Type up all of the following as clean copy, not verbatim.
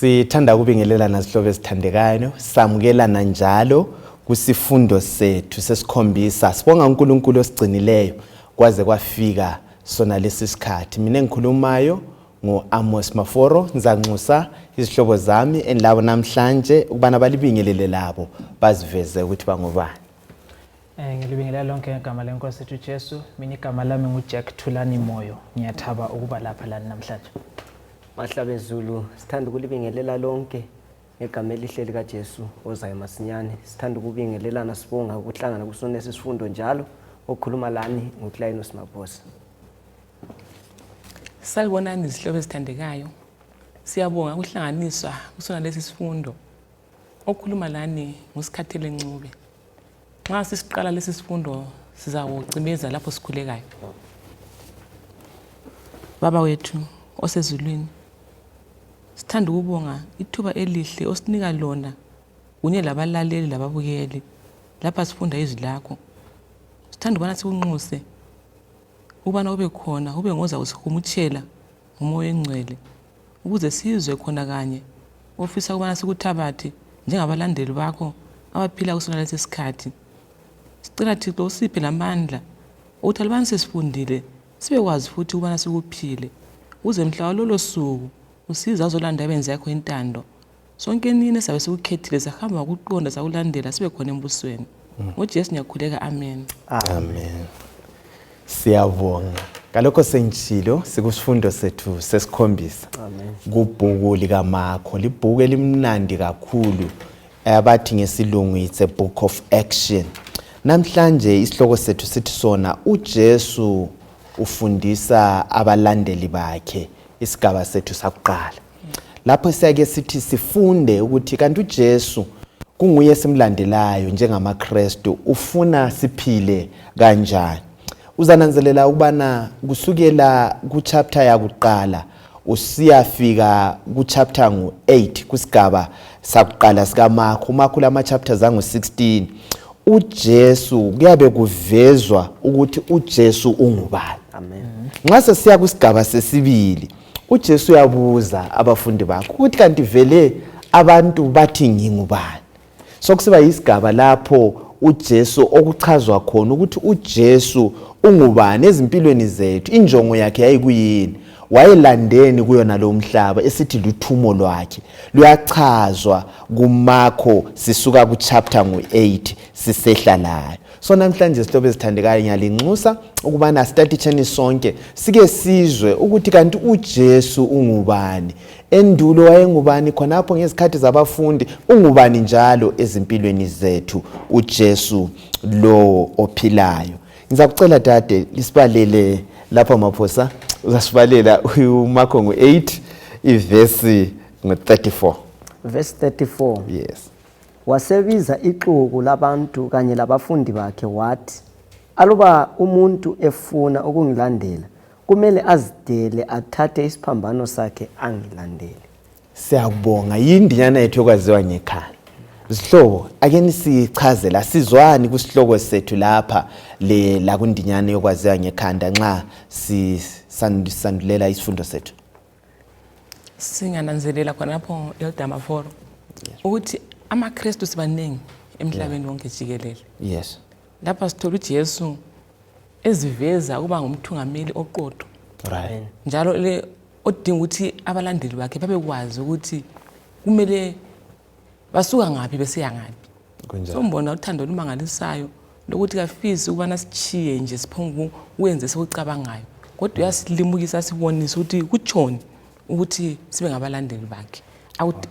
Sithanda ukubingelelana zihlobo ezithandekayo, samukelana njalo kusifundo sethu sesikhombisa. Sibonga uNkulunkulu osigcinileyo kwaze kwafika sona lesi sikhathi. Mina engikhulumayo ngu-Amos Maforo, ngizanxusa izihlobo zami enilabo namhlanje ukubana balibingelele labo baziveze ukuthi bangobani. Ngilibingelela lonke ngegama lenkosi ethu Jesu. Mina igama lami nguJack Thulani Moyo. Ngiyathaba ukuba lapha lani namhlanje. Mahlabezulu, sithanda ukulibingelela lonke ngegama elihle likaJesu ozayo masinyane. Sithanda ukubingelelana, sibonga ukuhlangana kusona sifundo njalo. Okhuluma lani nguClinus Maphosa. Salibonani izihlobo ezithandekayo. Siyabonga ukuhlanganiswa kusona lesi sifundo. Okhuluma lani nguSikhathele Ncube. Nxa sisiqala lesi sifundo sizakucimeza lapho sikhulekayo. Baba wethu osezulwini, sithanda ukubonga ithuba elihle osinika lona kunye labalaleli lababukeli lapha sifunda izwi lakho. Sithanda ukubana sikunxuse ukubana ube khona, ube ngoza usihumutshela ngomoya engcwele ukuze sizwe khona kanye ofisa ukubana sikuthabathe njengabalandeli bakho abaphila kusona lesi sikhathi. Sicela Thixo usiphe lamandla ukuthi alubani sesifundile sibekwazi futhi ukubana sikuphile ukuze mhla walolo suku usiza uzolanda abenzi yakho intando sonke nini esabe sikukhethile sahamba ngokuqonda sakulandela sibe khona embusweni. NgoJesu ngiyakhuleka, amen. Amen. Siyabonga. Kalokho sengitshilo sikusifundo sethu sesikhombisa kubhuku likaMakho. Libhuku elimnandi kakhulu abathi ngesilungu it's a book of action. Namhlanje isihloko sethu sithi sona uJesu ufundisa abalandeli bakhe, isigaba sethu sakuqala. Lapho siyake sithi sifunde ukuthi kanti uJesu kunguye esimlandelayo njengamaKristu, ufuna siphile kanjani. Uzananzelela ukubana kusukela kuchapter yakuqala usiyafika kuchapter ngu-8 kusigaba sakuqala sikaMakho, uMakho lama chapters angu-16, uJesu kuyabe kuvezwa ukuthi uJesu ungubani. Amen. Nxa sesiya kusigaba sesibili, uJesu uyabuza abafundi bakhe ukuthi kanti vele abantu bathi ngingubani. Sokusiba yisigaba lapho uJesu okuchazwa khona ukuthi uJesu ungubani ezimpilweni zethu, injongo yakhe yayikuyini, wayelandeni kuyona lo mhlaba esithi luthumo lwakhe luyachazwa kuMakho sisuka kuchapter ngu-8 sisehla layo. So namhlanje sihlobo ezithandekayo ngiyalinxusa ukubana sitatitsheni sonke sike sizwe ukuthi kanti uJesu ungubani. Endulo wayengubani khonapho ngezikhathi zabafundi, ungubani njalo ezimpilweni zethu uJesu lowo ophilayo. Ngizakucela dade lisibalele lapha Maphosa, uzasibalela uMakho ngu-8 ivesi ngu-34. Verse 34. Yes. Wasebiza ixuku labantu kanye labafundi bakhe wathi, aluba umuntu efuna ukungilandela, kumele azidele athathe isiphambano sakhe angilandele. Siyakubonga, yindinyana yethu yokwaziwa ngekhaya. Zihlobo, ake nisichazela sizwani kusihloko sethu lapha le la kundinyana yokwaziwa ngekhanda nxa sisandulela isifundo sethu. Singananzelela khonapho Elder Maforo ukuthi amaKristu sibaningi emhlabeni wonke jikelele. Yes. Lapha sithola uJesu eziveza ukuba ngumthungameli oqotho. Right. Njalo le odinga ukuthi abalandeli bakhe babekwazi ukuthi kumele basuka ngaphi besiya ngaphi. Sombona uthando olumangalisayo lokuthi kafisi ukubana sitshiye nje siphongu wenze sikucabangayo, kodwa uyasilimukisa sibonise ukuthi kutshoni ukuthi sibe ngabalandeli bakhe.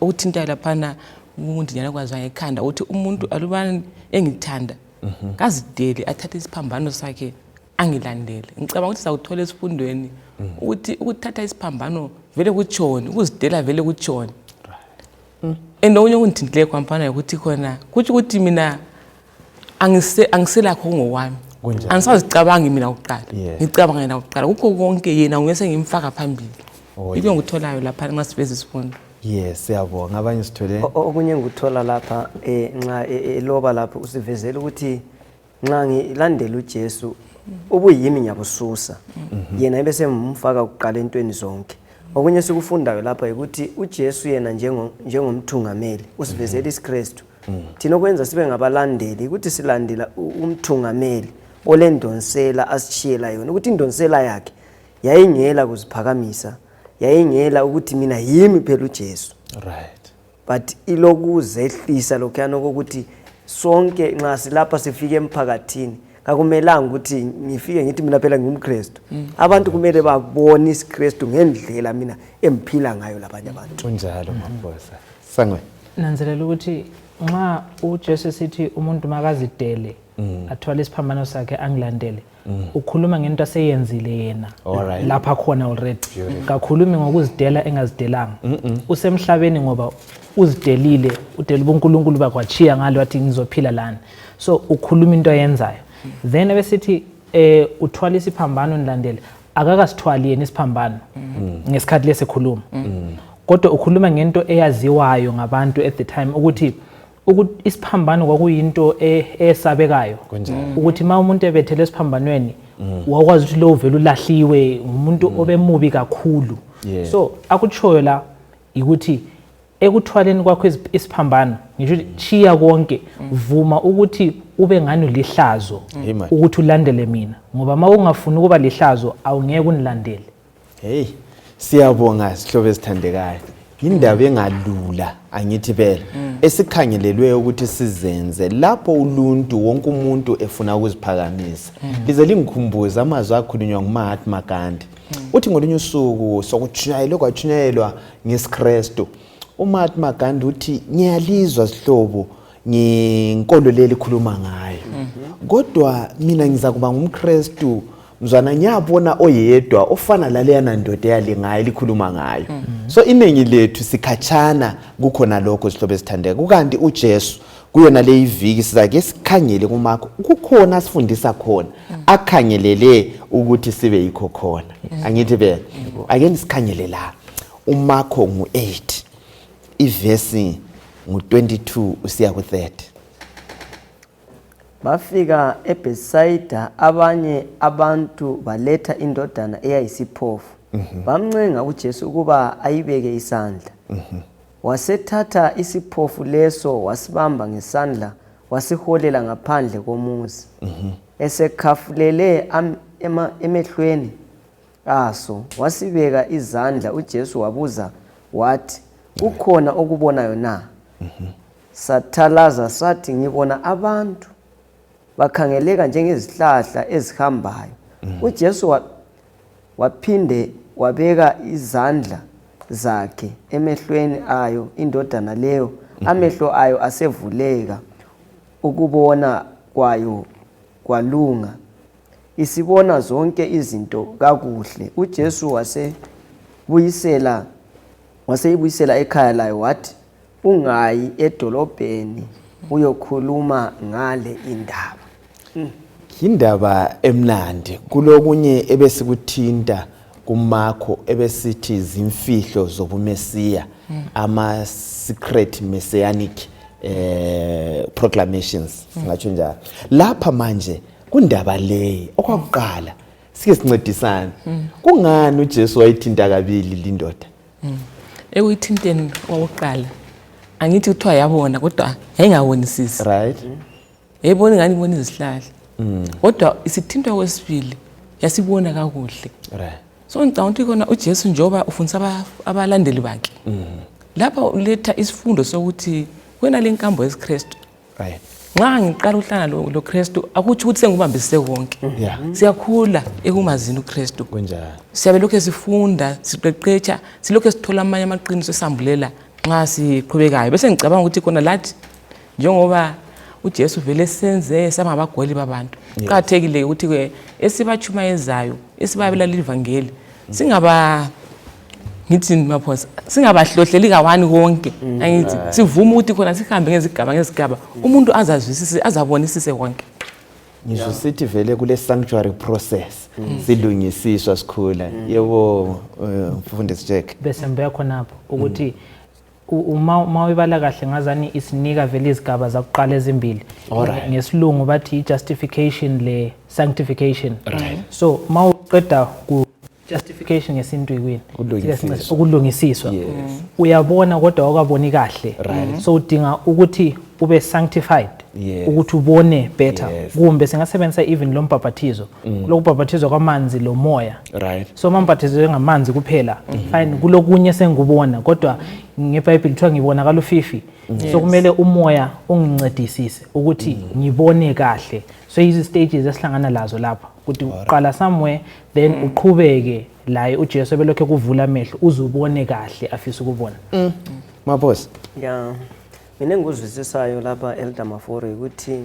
Okuthintayo laphana ukundinyana kwaziwa ngekhanda ukuthi umuntu alubani engithanda kazidele athathe isiphambano sakhe angilandele. Ngicabanga ukuthi sizakuthola esifundweni ukuthi ukuthatha isiphambano vele kutshoni, ukuzidela vele kutshoni. And okunye okungithintileyo khona ukuthi khona kutsho ukuthi mina angiselakho ngokwami, angisazicabangi mina kuqala, ngicabanga yena kuqala kukho konke, yena nguye sengimfaka phambili. Yikho ngikutholayo lapha nxa siveza isifundo. Yes, siyabonga. Abanye sithole okunye engikuthola lapha nxa eloba lapha usivezela ukuthi nxa ngilandela uJesu ubuyimi ngiyabususa, yena bese ngimfaka kuqala entweni zonke. Okunye esikufundayo lapha yikuthi uJesu yena njengomthungameli usivezela isiKristu. Thina okwenza sibe ngabalandeli ukuthi silandela umthungameli olendonsela asitshiyela yona, ukuthi indonsela yakhe yayingela kuziphakamisa, yayingela ukuthi mina yimi phela uJesu. Right. But ilokuzehlisa lokhuyana okokuthi sonke nxa silapha sifike emphakathini kakumelanga ukuthi ngifike ngithi mina phela ngingumKristu. Abantu kumele babone isiKristu ngendlela mina emphila ngayo labanye abantu. Kunjalo Maphosa. Sangwe. Nanzelela ukuthi nxa uJesu esithi umuntu makazidele athwale isiphambano sakhe angilandele, ukhuluma ngento aseyenzile yena lapha khona already. Kakhulumi ngokuzidela engazidelanga. Usemhlabeni ngoba uzidelile, udela ubuNkulunkulu bakhe wachiya ngalo wathi ngizophila lana. So ukhuluma into ayenzayo. Then ebesithi uthwala isiphambano nilandele, akakasithwali yena isiphambano ngesikhathi lesikhuluma. Kodwa ukhuluma ngento eyaziwayo ngabantu at the time ukuthi isiphambano kwakuyinto esabekayo. Ukuthi ma umuntu ebethele esiphambanweni wakwazi ukuthi lo vele ulahliwe, umuntu obemubi kakhulu. So akutshoyo la ukuthi ekuthwaleni kwakho isiphambano ngisho ukuthi chiya konke, vuma ukuthi ube ngani ulihlazo ukuthi ulandele mina, ngoba ma ungafuni ukuba lihlazo awungeke unilandele. Hey, siyabonga sihlobo esithandekayo. Indaba engalula angithi phela esikhangelelwe ukuthi sizenze lapho uluntu wonke umuntu efuna ukuziphakamisa. Lize lingikhumbuze amazwi akhulunywa nguMahatma Gandhi. Uthi ngolunye usuku sokutshunyayelwe kwatshunyayelwa ngesiKristu. uMahatma Gandhi uthi ngiyalizwa sihlobo ngenkolo leli khuluma ngayo. Kodwa mina ngizakuba ngumKristu mzwana ngiyabona oyedwa ofana laleyana ndoda eyalingayo likhuluma ngayo. So iningi lethu sikhatshana kukhona lokho sihlobo esithandeka. Kukanti uJesu kuyona leyi viki sizake sikhangele kuMakho, kukhona asifundisa khona akhangelele ukuthi sibe yikho khona. Angithi be ake nisikhangele la uMakho ngu-8 ivesi ngu-22 usiya ku-30. Bafika eBethsaida, abanye abantu baletha indodana eyayisiphofu. Bamncenga uJesu ukuba ayibeke isandla. Wasethatha isiphofu leso wasibamba ngesandla wasiholela ngaphandle komuzi. Esekhafulele emehlweni aso wasibeka izandla. uJesu wabuza wathi, kukhona okubonayo na? Sathalaza sathi, ngibona abantu bakhangeleka njengezihlahla ezihambayo. uJesu waphinde wabeka izandla zakhe emehlweni ayo indodana leyo, amehlo ayo asevuleka, ukubona kwayo kwalunga, isibona zonke izinto kakuhle. uJesu waseyibuyisela ekhaya layo wathi, ungayi edolobheni uyokhuluma ngale indaba. Indaba emnandi kulokunye ebesikuthinta kuMakho ebesithi zimfihlo zobuMesiya, ama secret messianic proclamations singatsho njalo. Lapha manje kundaba leyi okwakuqala sike sincedisane. Kungani uJesu wayithinta kabili lindoda? Ekuyithinteni okokuqala angithi kuthiwa yabona kodwa yayingabonisisi. Right. Yayibona ingani ibona izihlahla. Kodwa isithintwa kwesibili yasibona kakuhle. Right. So ngicabanga ukuthi khona uJesu njengoba ufundisa abalandeli bakhe. Lapha uletha isifundo sokuthi wena le nkambo yesiKristu. Right. Nxa ngiqala ukuhlangana lo Kristu akutsho ukuthi sengubambisise konke. Siyakhula ekumazini uKristu. Kunjalo. Siyabe lokho sifunda, siqeqetsha, silokho sithola amanye amaqiniso esambulela nxa siqhubekayo. Bese ngicabanga ukuthi khona lathi njengoba uJesu vele senze sangabagoli babantu. Kuqakathekile ukuthi ke esibatshumayezayo, esibabela livangeli, singaba ngithi Maphosa singabahlohleli kawani konke. Angithi sivume ukuthi khona sihambe ngezigaba ngezigaba, umuntu azazwisise, azabonisise konke. Ngisho sithi vele kule sanctuary process silungisiswa sikhula. Yebo mfundisi Jack. Bese ngibuya khonapho ukuthi uma uyibala kahle ngazani isinika vele izigaba zakuqala ezimbili. Ngesilungu bathi i-justification le sanctification. So mawuqeda ku Justification ngesintu ikwini? Ukulungisiswa. Uyabona kodwa awukaboni kahle. So udinga ukuthi ube sanctified, ukuthi ubone better. Kumbe singasebenzisa even lo mbhaphathizo, lokubhaphathizwa kwamanzi lomoya. So mambhaphathizo ngamanzi kuphela, fine, kulokunye sengubona kodwa ngeBhayibheli kuthiwa ngibona kalufifi. So kumele umoya ungincedisise ukuthi ngibone kahle. So izi stages esihlangana lazo lapha, ukuthi uqala somewhere then uqhubeke laye uJesu belokhe kuvula amehlo uzubone kahle afisa ukubona. Mabos. Yeah. Mina engikuzwisisayo lapha Elder Maforo ukuthi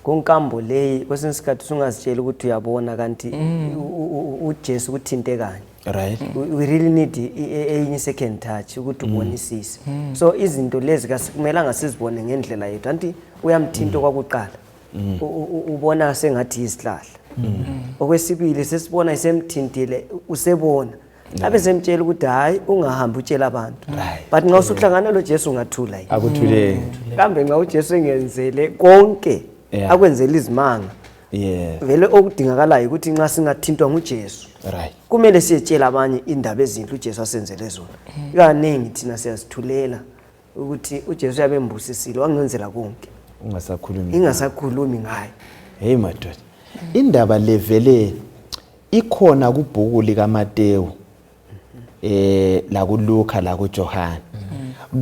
kunkambo leyi kwesinye isikhathi usungazitshela ukuthi uyabona kanti uJesu kuthinte kanye. We really need enye second touch ukuthi ubonisise. So izinto lezi kasikumelanga sizibone ngendlela yethu. Anti uyamthinta kwakuqala. Ubona sengathi isihlahla. Okwesibili sesibona isemthintile usebona. Abe semtshela ukuthi hayi ungahambi utshela abantu. But nxa usuhlangana lo Jesu ungathula yini. Akuthuleki. Kambe nxa uJesu engenzele konke akwenzele izimanga. Vele okudingakalayo ukuthi nxa singathintwa nguJesu. Kumele siyetshela abanye indaba ezinhle uJesu asenzele zona. Kaningi thina siyazithulela ukuthi uJesu uyabembusisile wangenzela konke. Ungasakhulumi. Ingasakhulumi ngaye. Hey madoda. Indaba levele ikhona kubhuku likaMateyu la kuLuka la kuJohane.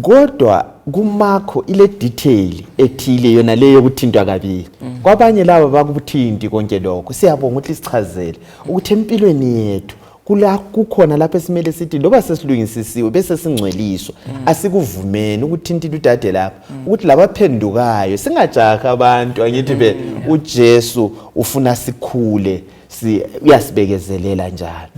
Kodwa kuMarko ile detail ethile yona leyo yokuthintwa kabili. Kwabanye laba bakuthinti konke lokho. Siyabonga ukuthi sichazele ukuthi empilweni yethu kula kukhona lapho esimele sithi loba sesilungisisiwe bese singcweliswa, asikuvumeni ukuthintila udade lapha ukuthi labaphendukayo singajaha abantu. Angithi be uJesu ufuna sikhule, uyasibekezelela njalo.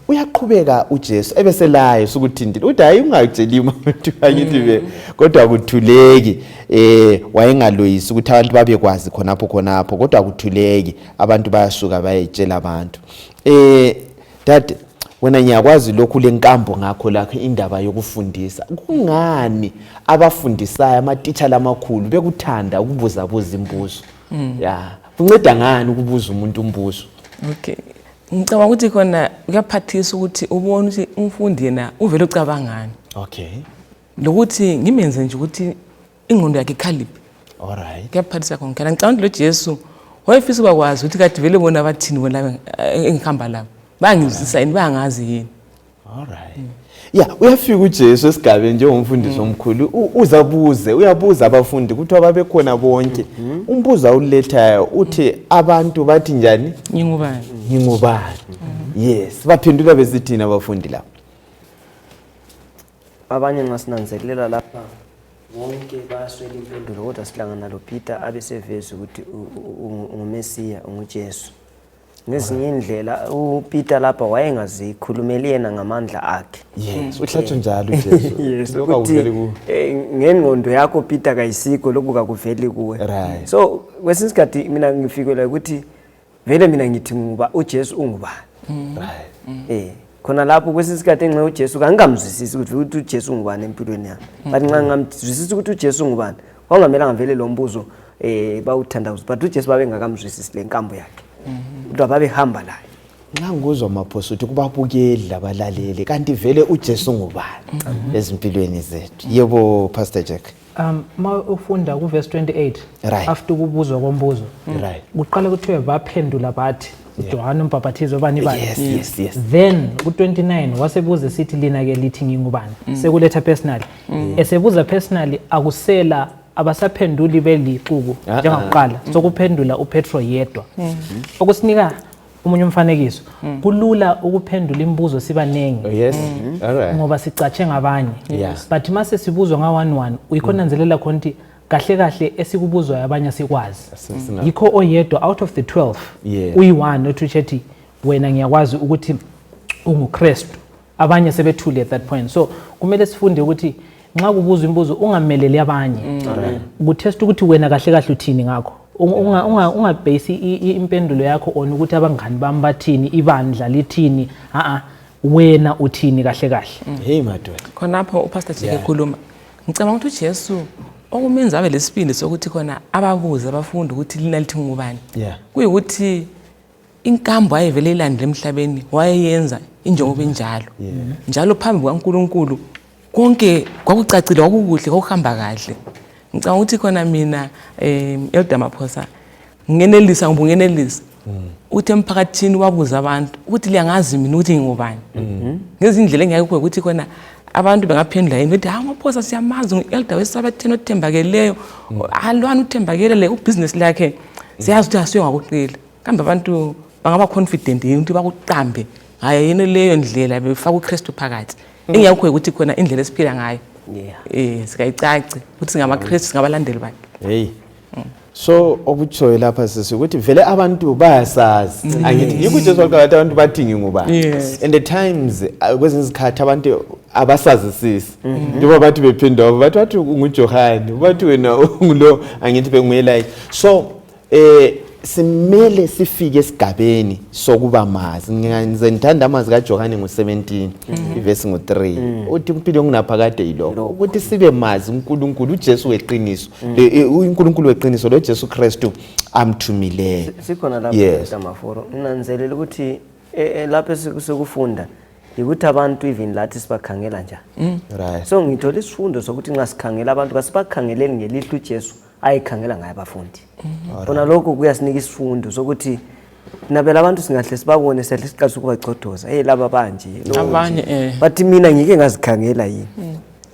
Uyaqhubeka uJesu ebeselayo sukuthintile uthi hayi ungatsheli umuntu, angithi be kodwa kuthuleki. Wayengaloyisi ukuthi abantu babekwazi khonapho khonapho, kodwa kuthuleki, abantu bayasuka bayetshela abantu. Dade wena ngiyakwazi lokhu lenkambo ngakho lakho indaba yokufundisa. Kungani abafundisayo amatitsha lamakhulu bekuthanda ukubuza buza imbuzo? Ya, kunceda ngani ukubuza umuntu umbuzo? Okay, ngicabanga ukuthi khona kuyaphathisa ukuthi ubone ukuthi umfundi yena uvele ucabangani. Lokuthi ngimenze nje ukuthi ingqondo yakhe ikhaliphe. Kuyaphathisa konke. Ngicabanga ukuthi lo Jesu wayefisa ukwazi ukuthi kade vele bona bathini bona engihamba labo. Bangizwisisa yini, bangazi yini. Ya, uyafika uJesu esigabeni njengomfundisi omkhulu, uzabuze, uyabuza abafundi kuthiwa babekhona bonke. Umbuzo awulethayo uthi abantu bathi njani? Ngingubani? Ngingubani? Yes, baphendula besithini abafundi lapho? Abanye nxa sinanzelela lapha bonke bayaswela impendulo, kodwa sihlangana lo Peter abeseveza ukuthi unguMesiya, unguJesu. Ngezinye indlela uPeter lapha wayengazikhulumeli yena ngamandla akhe. Yes, uhlatshwe njalo uJesu. Yes, ukuthi ngengqondo yakho Peter kayisikho lokhu kakuveli kuwe. So kwesinye isikhathi mina ngifikelwa ukuthi vele mina ngithi nguba uJesu ungubani. Khona lapho kwesinye isikhathi enxa uJesu kangamzwisisi ukuthi uJesu ungubani empilweni yami. But nxa ngamzwisisi ukuthi uJesu ungubani, kwangamelanga vele lo mbuzo bawuthandabuza. But uJesu babengakamzwisisi le nkambo yakhe. Kodwa babehamba laye. Nxa ngikuzwa Maphosa ukuthi kubabukeli labalaleli kanti vele uJesu ngubani ezimpilweni zethu. Yebo Pastor Jack. Ma ufunda ku verse 28 after ukubuzwa kombuzo, kuqala kuthiwe baphendula bathi uJohane umbhaphathizo bani bani. Yes, yes. Then ku 29 wasebuza sithi lina ke lithi ngingubani. Sekuletha personally. Esebuza personally akusela abasaphenduli belixuku njengakuqala, sokuphendula uPetro yedwa. Okusinika omunye umfanekiso, kulula ukuphendula imibuzo sibaningi. Ngoba sicatshe ngabanye. But mase sibuzwa nga 1-1 uyikhona nzelela khona ukuthi kahle kahle esikubuzwayo abanye sikwazi. Yikho oyedwa out of the 12 uyi-1 othi uchethi wena ngiyakwazi ukuthi unguKristu. Abanye sebethule at that point. So kumele sifunde ukuthi nxa kubuzwa imibuzo ungameleli abanye. Kutest ukuthi wena kahle kahle uthini ngakho. Ungabase impendulo yakho on ukuthi abangani bami bathini, ibandla lithini. Wena uthini kahle kahle. Hey madoda. Khonapho uPastor Jeke ekhuluma. Ngicabanga ukuthi uJesu okumenza abe lesibindi sokuthi khona ababuze abafundi ukuthi lina lithi ngubani. Kuyikuthi Inkambo ayevele ilandele emhlabeni wayeyenza injengoba injalo. Njalo phambi kukaNkulunkulu konke kwakucacile, kwakukuhle, kwakuhamba kahle. Ngicabanga ukuthi khona mina Elder Maphosa ngingenelisa ngoba ungenelisa ukuthi emphakathini wabuza abantu ukuthi liyangazi mina ukuthi ngingubani. Ngezinye indlela engiyakho ukuthi khona abantu bengaphendula yini ukuthi hawu Maphosa siyamazi ngu-elder wesabatheni othembakeleyo, alwana uthembakele le ubhizinesi lakhe siyazi ukuthi asuye ngakuqile. Kambe abantu bangaba confident yini ukuthi bakuqambe ngayo yini leyo ndlela befaka uKristu phakathi? Engiyakho ukuthi khona indlela esiphila ngayo sikayicace ukuthi singamaKristu, singabalandeli bakhe. Hey. So okutshoyo lapha sisi ukuthi vele abantu bayasazi. Angithi yikho uJesu waqala wathi abantu bathi ngingubani. And the times kwezinye izikhathi abantu abasazisisi. Njengoba bathi bephinda bathi unguJohane, bathi wena ungulo, angithi benguElijah. So simele sifike esigabeni sokuba mazi. Ngize ngithanda amazwi kaJohane ngo-17 ivesi ngo-3 uthi impilo engunaphakade yilokho ukuthi sibe mazi uNkulunkulu uJesu weqiniso, uNkulunkulu weqiniso lo Jesu Kristu amthumileyo. Sikhona lapho Maforo, nginanzelela ukuthi lapho esikufunda yikuthi abantu even lathi sibakhangela njani. So ngithola isifundo sokuthi nxa sikhangela abantu kasibakhangeleli ngelihlo uJesu ayikhangela ngayo abafundi. Khona lokho kuyasinika isifundo sokuthi nabela abantu singahle sibabone siyahle siqalise ukubachodoza, hey laba banje abanye bathi mina ngike ngazikhangela yini.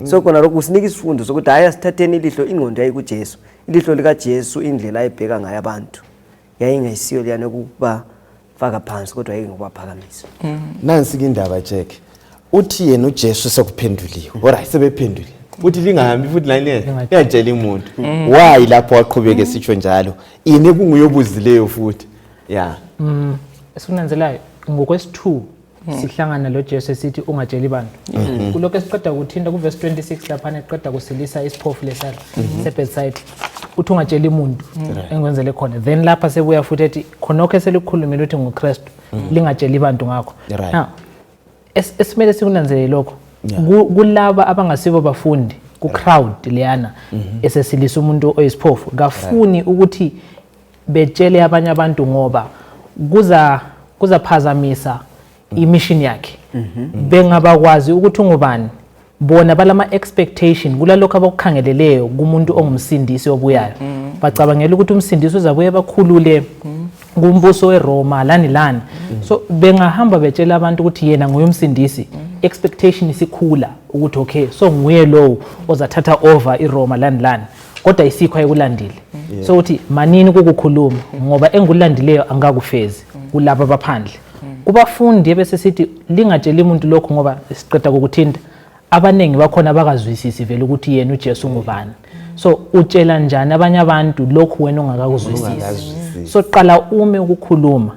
So khona lokho kusinika isifundo sokuthi hayi asithatheni ilihlo, ingqondo yayikuJesu, ilihlo likaJesu indlela ayibheka ngayo abantu yayingayisiyo leyana yokuba faka phansi kodwa yayingokubaphakamisa. Nansi ke indaba Jack, uthi yena uJesu sekuphenduliwe, alright sebephendulile, uthi lingahambi futhi lani liyatshela umuntu. Why lapho waqhubeka esitsho njalo ini kunguyobuzileyo futhi? Yeah. Esikunanzelayo ngokwesi-2 sihlangana lo Jesu esithi ungatsheli bantu. Kulokho esiqeda kuthinta kuverse 26 laphana eqeda kusilisa isiphofu lesala seBethsaida, uthi ungatsheli umuntu engikwenzele khona. Then lapha sebuya futhi ethi khonokho eselikhulumile ukuthi nguKristu, lingatsheli bantu ngakho. Now esimele sikunanzelele lokho kulaba abangasibo bafundi ku crowd leyana esesilisa umuntu oyisiphofu, kafuni ukuthi betshele abanye abantu ngoba kuzaphazamisa imission yakhe. Bengabakwazi ukuthi ungubani, bona balama expectation kulalokho abakukhangeleleyo kumuntu ongumsindisi obuyayo. Bacabangela ukuthi umsindisi uzabuye bakhulule kumbuso weRoma lani lani. So bengahamba betshela abantu ukuthi yena nguye umsindisi, expectation isikhula ukuthi okay so nguye lowo ozathatha over iRoma lani lani, kodwa isikho ayikulandile. So uthi manini kukukhuluma ngoba engulandileyo angakufezi kulaba abaphandle. Kubafundi bese sithi lingatsheli umuntu lokho ngoba siqeda ukuthinta abaningi bakhona abakazwisisi vele ukuthi yena uJesu ngubani. So utshela njani abanye abantu lokhu wena ongakakuzwisisi? So qala ume ukukhuluma,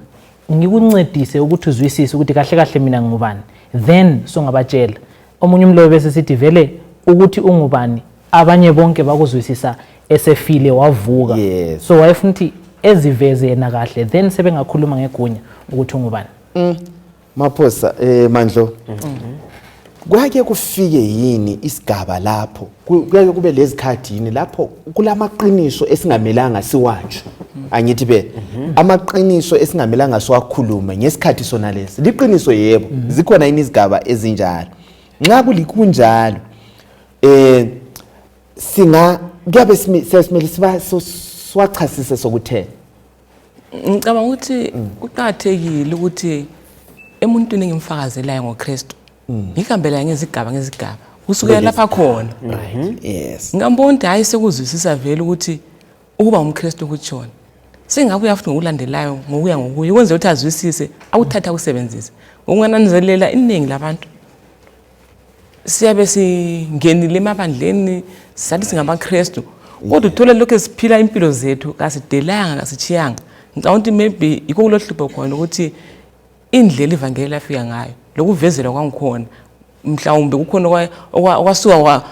ngikuncedise ukuthi uzwisise ukuthi kahle kahle mina ngubani, then songabatshela. Omunye umlobi bese sithi vele ukuthi ungubani abanye bonke bakuzwisisa esefile wavuka. So wayefuna ukuthi eziveze yena kahle, then sebengakhuluma ngegunya ukuthi ungubani. Maphosa Mandlo, kuyake kufike yini isigaba lapho kuyake kube lezikhathi yini lapho kulamaqiniso esingamelanga siwatsho? Angithi be amaqiniso esingamelanga siwakhulume ngesikhathi sona lesi liqiniso, yebo zikhona yini izigaba ezinjalo? Nxa kulikunjalo singa kuyabe sesimele siwachasise sokuthena. Ngicabanga ukuthi kuqakathekile ukuthi emuntwini engimfakazelayo ngoKristu ngihambela ngezigaba ngezigaba kusukela lapha khona. Ngingambona ukuthi hayi sekuzwisisa vele ukuthi ukuba umKristu kutshona, sengabuya futhi ngokulandelayo ngokuya ngokuya ukwenzela ukuthi azwisise akuthathe akusebenzise. Ngokungananzelela iningi labantu siyabe singenile emabandleni sathi singamaKristu, kodwa uthole lokhu esiphila impilo zethu kasidelanga kasitshiyanga. Ngicabanga ukuthi maybe yikho kulohlupho khona ukuthi indlela ivangeli lafika ngayo lokuvezelwa kwangikhona mhlawumbe kukhona okwasuka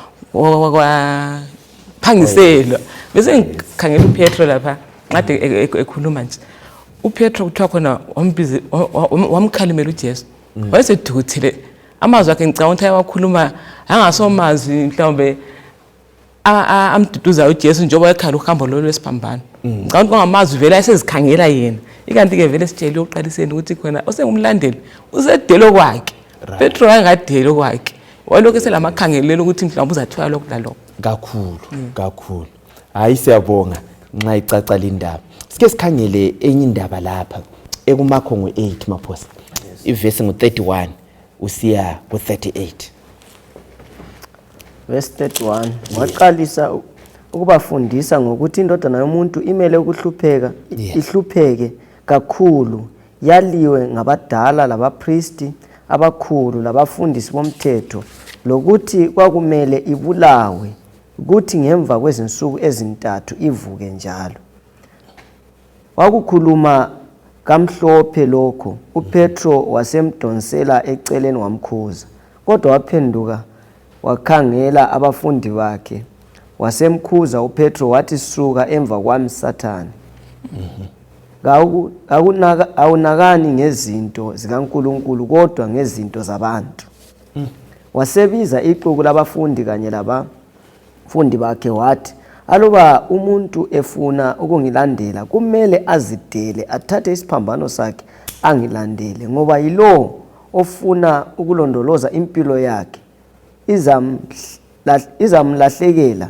kwaphangiselwa. Bese ngikhangela uPetro lapha nxade ekhuluma nje, uPetro kuthiwa khona wamkhalimela uJesu, wayesethukuthele amazwi akhe. Ngicabanga ukuthi ayawakhuluma angasomazwi mhlawumbe amduduzayo uJesu njengoba ekhala uhambo lolu lwesiphambano. Ngicabanga ukuthi kwangamazwi vele ayesezikhangela yena Ikanti-ke vele sitshele ekuqaliseni ukuthi khona osengumlandeli usedele okwakhe. Petro wayengadeli okwakhe, walokhu eselamakhangelelo ukuthi mhlawumbe uzathola lokhu lalokho. Kakhulu, kakhulu. Hayi, siyabonga nxa icaca lindaba. Sike sikhangele enye indaba lapha ekuMakho ngu-8 Maphosa, ivesi ngu-31 usiya ku-38. Verse 31, waqalisa ukubafundisa ngokuthi indodana yomuntu imele ukuhlupheka, ihlupheke kakhulu, yaliwe ngabadala labapristi abakhulu labafundisi bomthetho, lokuthi kwakumele ibulawe, kuthi ngemva kwezinsuku ezintathu ivuke njalo. Wakukhuluma kamhlophe lokho, uPetro wasemdonsela eceleni wamkhuza. Kodwa waphenduka wakhangela abafundi bakhe, wasemkhuza uPetro wathi, suka emva kwami, Sathane. Awunakani ngezinto zikaNkulunkulu kodwa ngezinto zabantu. Wasebiza ixuku labafundi kanye labafundi bakhe wathi, aluba umuntu efuna ukungilandela kumele azidele, athathe isiphambano sakhe angilandele, ngoba yilowo ofuna ukulondoloza impilo yakhe izamlahlekela,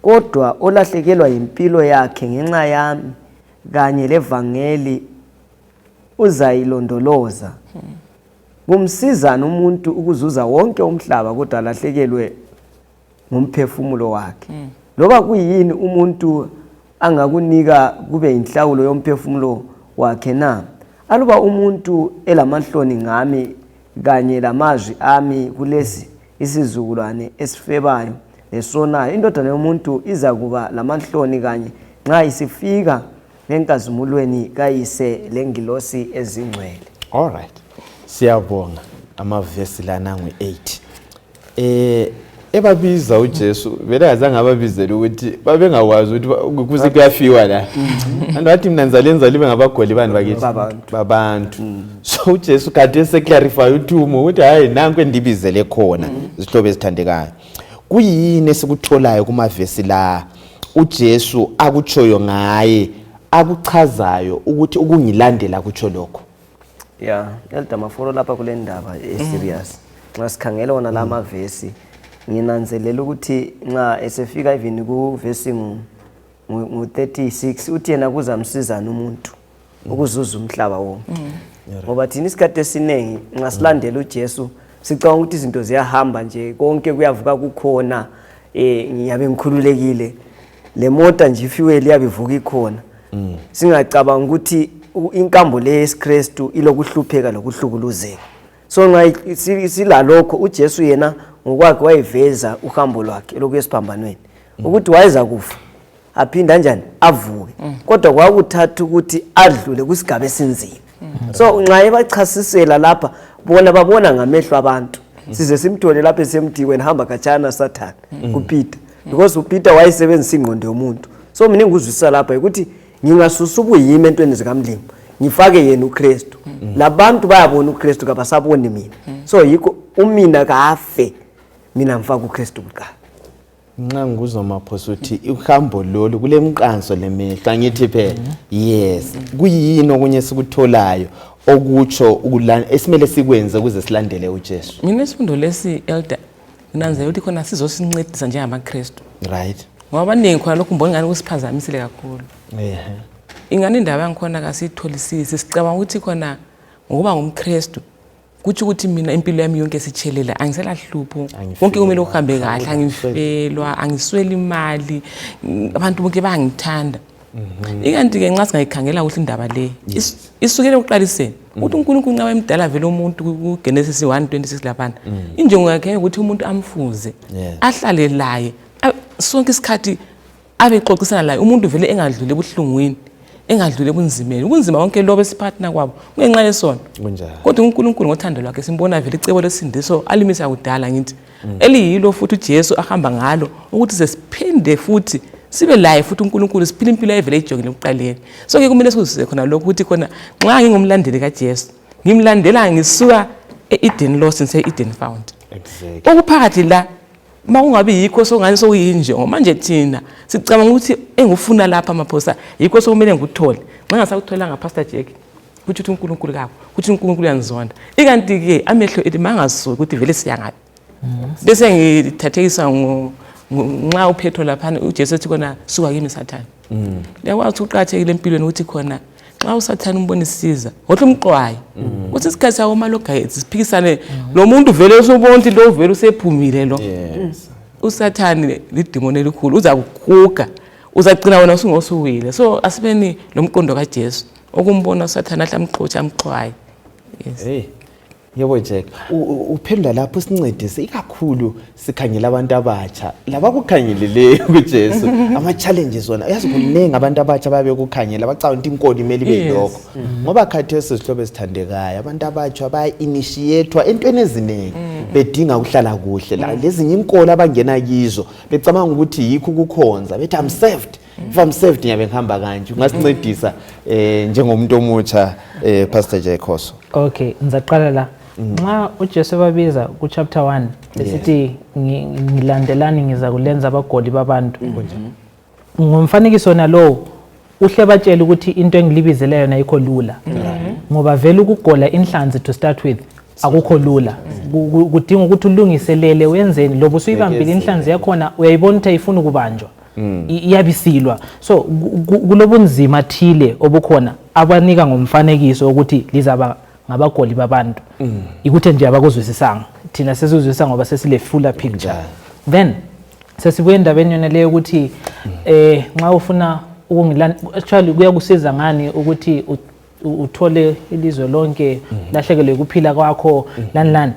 kodwa olahlekelwa yimpilo yakhe ngenxa yami kanye levangeli uzayilondoloza. Kumsizana umuntu ukuzuza wonke umhlaba kodwa alahlekelwe ngumphefumulo wakhe? Loba kuyini umuntu angakunika kube yinhlawulo yomphefumulo wakhe na? Aluba umuntu elamahloni ngami kanye lamazwi ami kulesi isizukulwane esifebayo lesonayo, indodana yomuntu izakuba lamahloni kanye nxa isifika enkazimulweni kayise lengilosi ezingcwele. All right, siyabonga amavesi lana ngu-8. Ebabiza uJesu vele azange ababizele ukuthi babengakwazi ukuthi kuze kuyafiwa la. Antu wathi mina ngizalenza libe ngabagoli bani bakithi? Babantu. So uJesu kade eseclarify uthumo ukuthi hayi, nanku endibizele khona. Zihlobo ezithandekayo, kuyini esikutholayo kumavesi la uJesu akutshoyo ngaye, akuchazayo ukuthi ukungilandela kutsho lokho? Ya, Elder Maforo, lapha kule ndaba e-serious. Nxa sikhangela wona la mavesi, nginanzelela ukuthi nxa esefika even kuvesi ngu-36, uthi yena kuzamsizana umuntu ukuzuza umhlaba wonke? Ngoba thina isikhathi esiningi nxa silandela uJesu sicabanga ukuthi izinto ziyahamba nje, konke kuyavuka kukhona, ngiyabe ngikhululekile, le mota nje ifuel iyabe ivuka ikhona, singacabanga ukuthi inkambo le yesiKristu ilokuhlupheka lokuhlukuluzeka. So nxa silalokho, uJesu yena ngokwakhe wayeveza uhambo lwakhe lokuya esiphambanweni, ukuthi wayeza kufa aphinde anjani avuke, kodwa kwakuthatha ukuthi adlule kusigaba esinzima. So nxa ebachasisela lapha, bona babona ngamehlo abantu. Size simthole lapha esemthi, wena hamba khatshana, Sathane, kuPeter, because uPeter wayesebenzisa ingqondo yomuntu. So mina engikuzwisisa lapha ukuthi ngingasusa ubuyimi entweni zikamlimi, ngifake yena uKristu, labantu bayabona uKristu, kabasaboni mina. So yikho umina kafe, mina ngifaka uKristu kuqala. Nxa ngikuzwa Maphosa uthi uhambo lolu kulemqanso lemehlo, angithi phela? Yes. Kuyini okunye esikutholayo okutsho esimele sikwenze ukuze silandele uJesu? Mina isifundo lesi, Elder, nginanzelela ukuthi khona sizosincedisa njengamaKristu, ngoba abaningi khona lokhu mbona ingani kusiphazamisile kakhulu. Ingani indaba yangikhona kasiyitholisisi. Sicabanga ukuthi khona ngokuba ngumKristu kutsho ukuthi mina impilo yami yonke sitshelela, angiselahlupho, konke kumele kuhambe kahle, angifelwa, angisweli imali, abantu bonke bayangithanda. Ikanti-ke nxa singayikhangela kuhle indaba le, isukele ekuqaliseni ukuthi uNkulunkulu nxa wemdala vele umuntu kuGenesis 1:26 laphana, injongo yakhe ukuthi umuntu amfuze, ahlale laye sonke isikhathi, abe exoxisana laye, umuntu vele engadluli ebuhlungwini, engadluli ebunzimeni, ubunzima bonke lobo esiphakathina kwabo kungenxa yesono. Kodwa uNkulunkulu ngothando lwakhe simbona vele icebo lesindiso alimisa kudala, ngithi eliyilo futhi uJesu ahamba ngalo ukuthi sesiphinde futhi sibe laye futhi uNkulunkulu, siphile impilo ayevele ijongile ekuqaleni. So ke kumele sikuzwisise khona lokhu ukuthi khona nxa ngingumlandeli kaJesu, ngimlandela ngisuka e-Eden lost ngise-Eden found. Okuphakathi la uma kungabi yikho sokungani sokuyinjongo. Manje thina sicabanga ukuthi engufuna lapha Maphosa yikho sokumele ngikuthole. Nxa ngasakutholanga Pastor Jack, kutsho ukuthi uNkulunkulu kakho, kutsho uNkulunkulu uyangizonda. Ikanti-ke amehlo ethi mangasuki ukuthi vele siya ngaphi. Bese ngithathekiswa nxa uPhetro laphana uJesu ethi khona suka kimi Sathane. Uyakwazi ukuthi kuqakathekile empilweni ukuthi khona nxa uSathane umbona isiza, hohle umxwaye. Kuthi isikhathi sawo malogayethi siphikisane lo muntu vele usubona ukuthi lo vele usephumile lo. USathane lidimoni elikhulu, uzakuhuga, uzagcina wena usungosuwile. So asibeni lo mqondo kaJesu okumbona uSathane ahle amxotshe amxwaye. Yes. Hey. Yebo Jack, uphendula lapho sincedise ikakhulu sikhangela abantu abatsha labakukhangeleleyo kuJesu ama challenges wona uyazi kuningi abantu abatsha babe kukhangela bacabanga ukuthi inkolo imele ibe yilokho ngoba khathesi sihlobo esithandekayo abantu abatsha baya initiatewa entweni eziningi bedinga ukuhlala kuhle la lezinye inkolo abangena kizo becabanga ukuthi yikho ukukhonza bethi I'm saved. If I'm saved ngiyabe ngihamba kanje. Ungasincedisa njengomuntu omutsha Pastor Jack Khoso. Okay, ngizaqala la. Nxa uJesu babiza ku chapter 1 esithi ngilandelani ngiza kulenza abagoli babantu. Ngomfanekiso nalowo uhle batshela ukuthi into engilibizele yona ayikho lula. Ngoba vele ukugola inhlanzi to start with akukho lula. Kudinga ukuthi ulungiselele wenzeni lobo usuyibambile inhlanzi yakhona uyayibona ukuthi ayifuni ukubanjwa. Iyabisilwa. So kulobunzima thile obukhona abanika ngomfanekiso ukuthi lizaba ngabagoli babantu. Ikuthe nje abakuzwisisanga. Thina sesizwisisa ngoba sesile fuller picture. Then sesibuye endabeni yona leyo ukuthi nxa ufuna ukungilanda actually kuyakusiza ngani ukuthi uthole ilizwe lonke lahlekelwe ukuphila kwakho lani lani.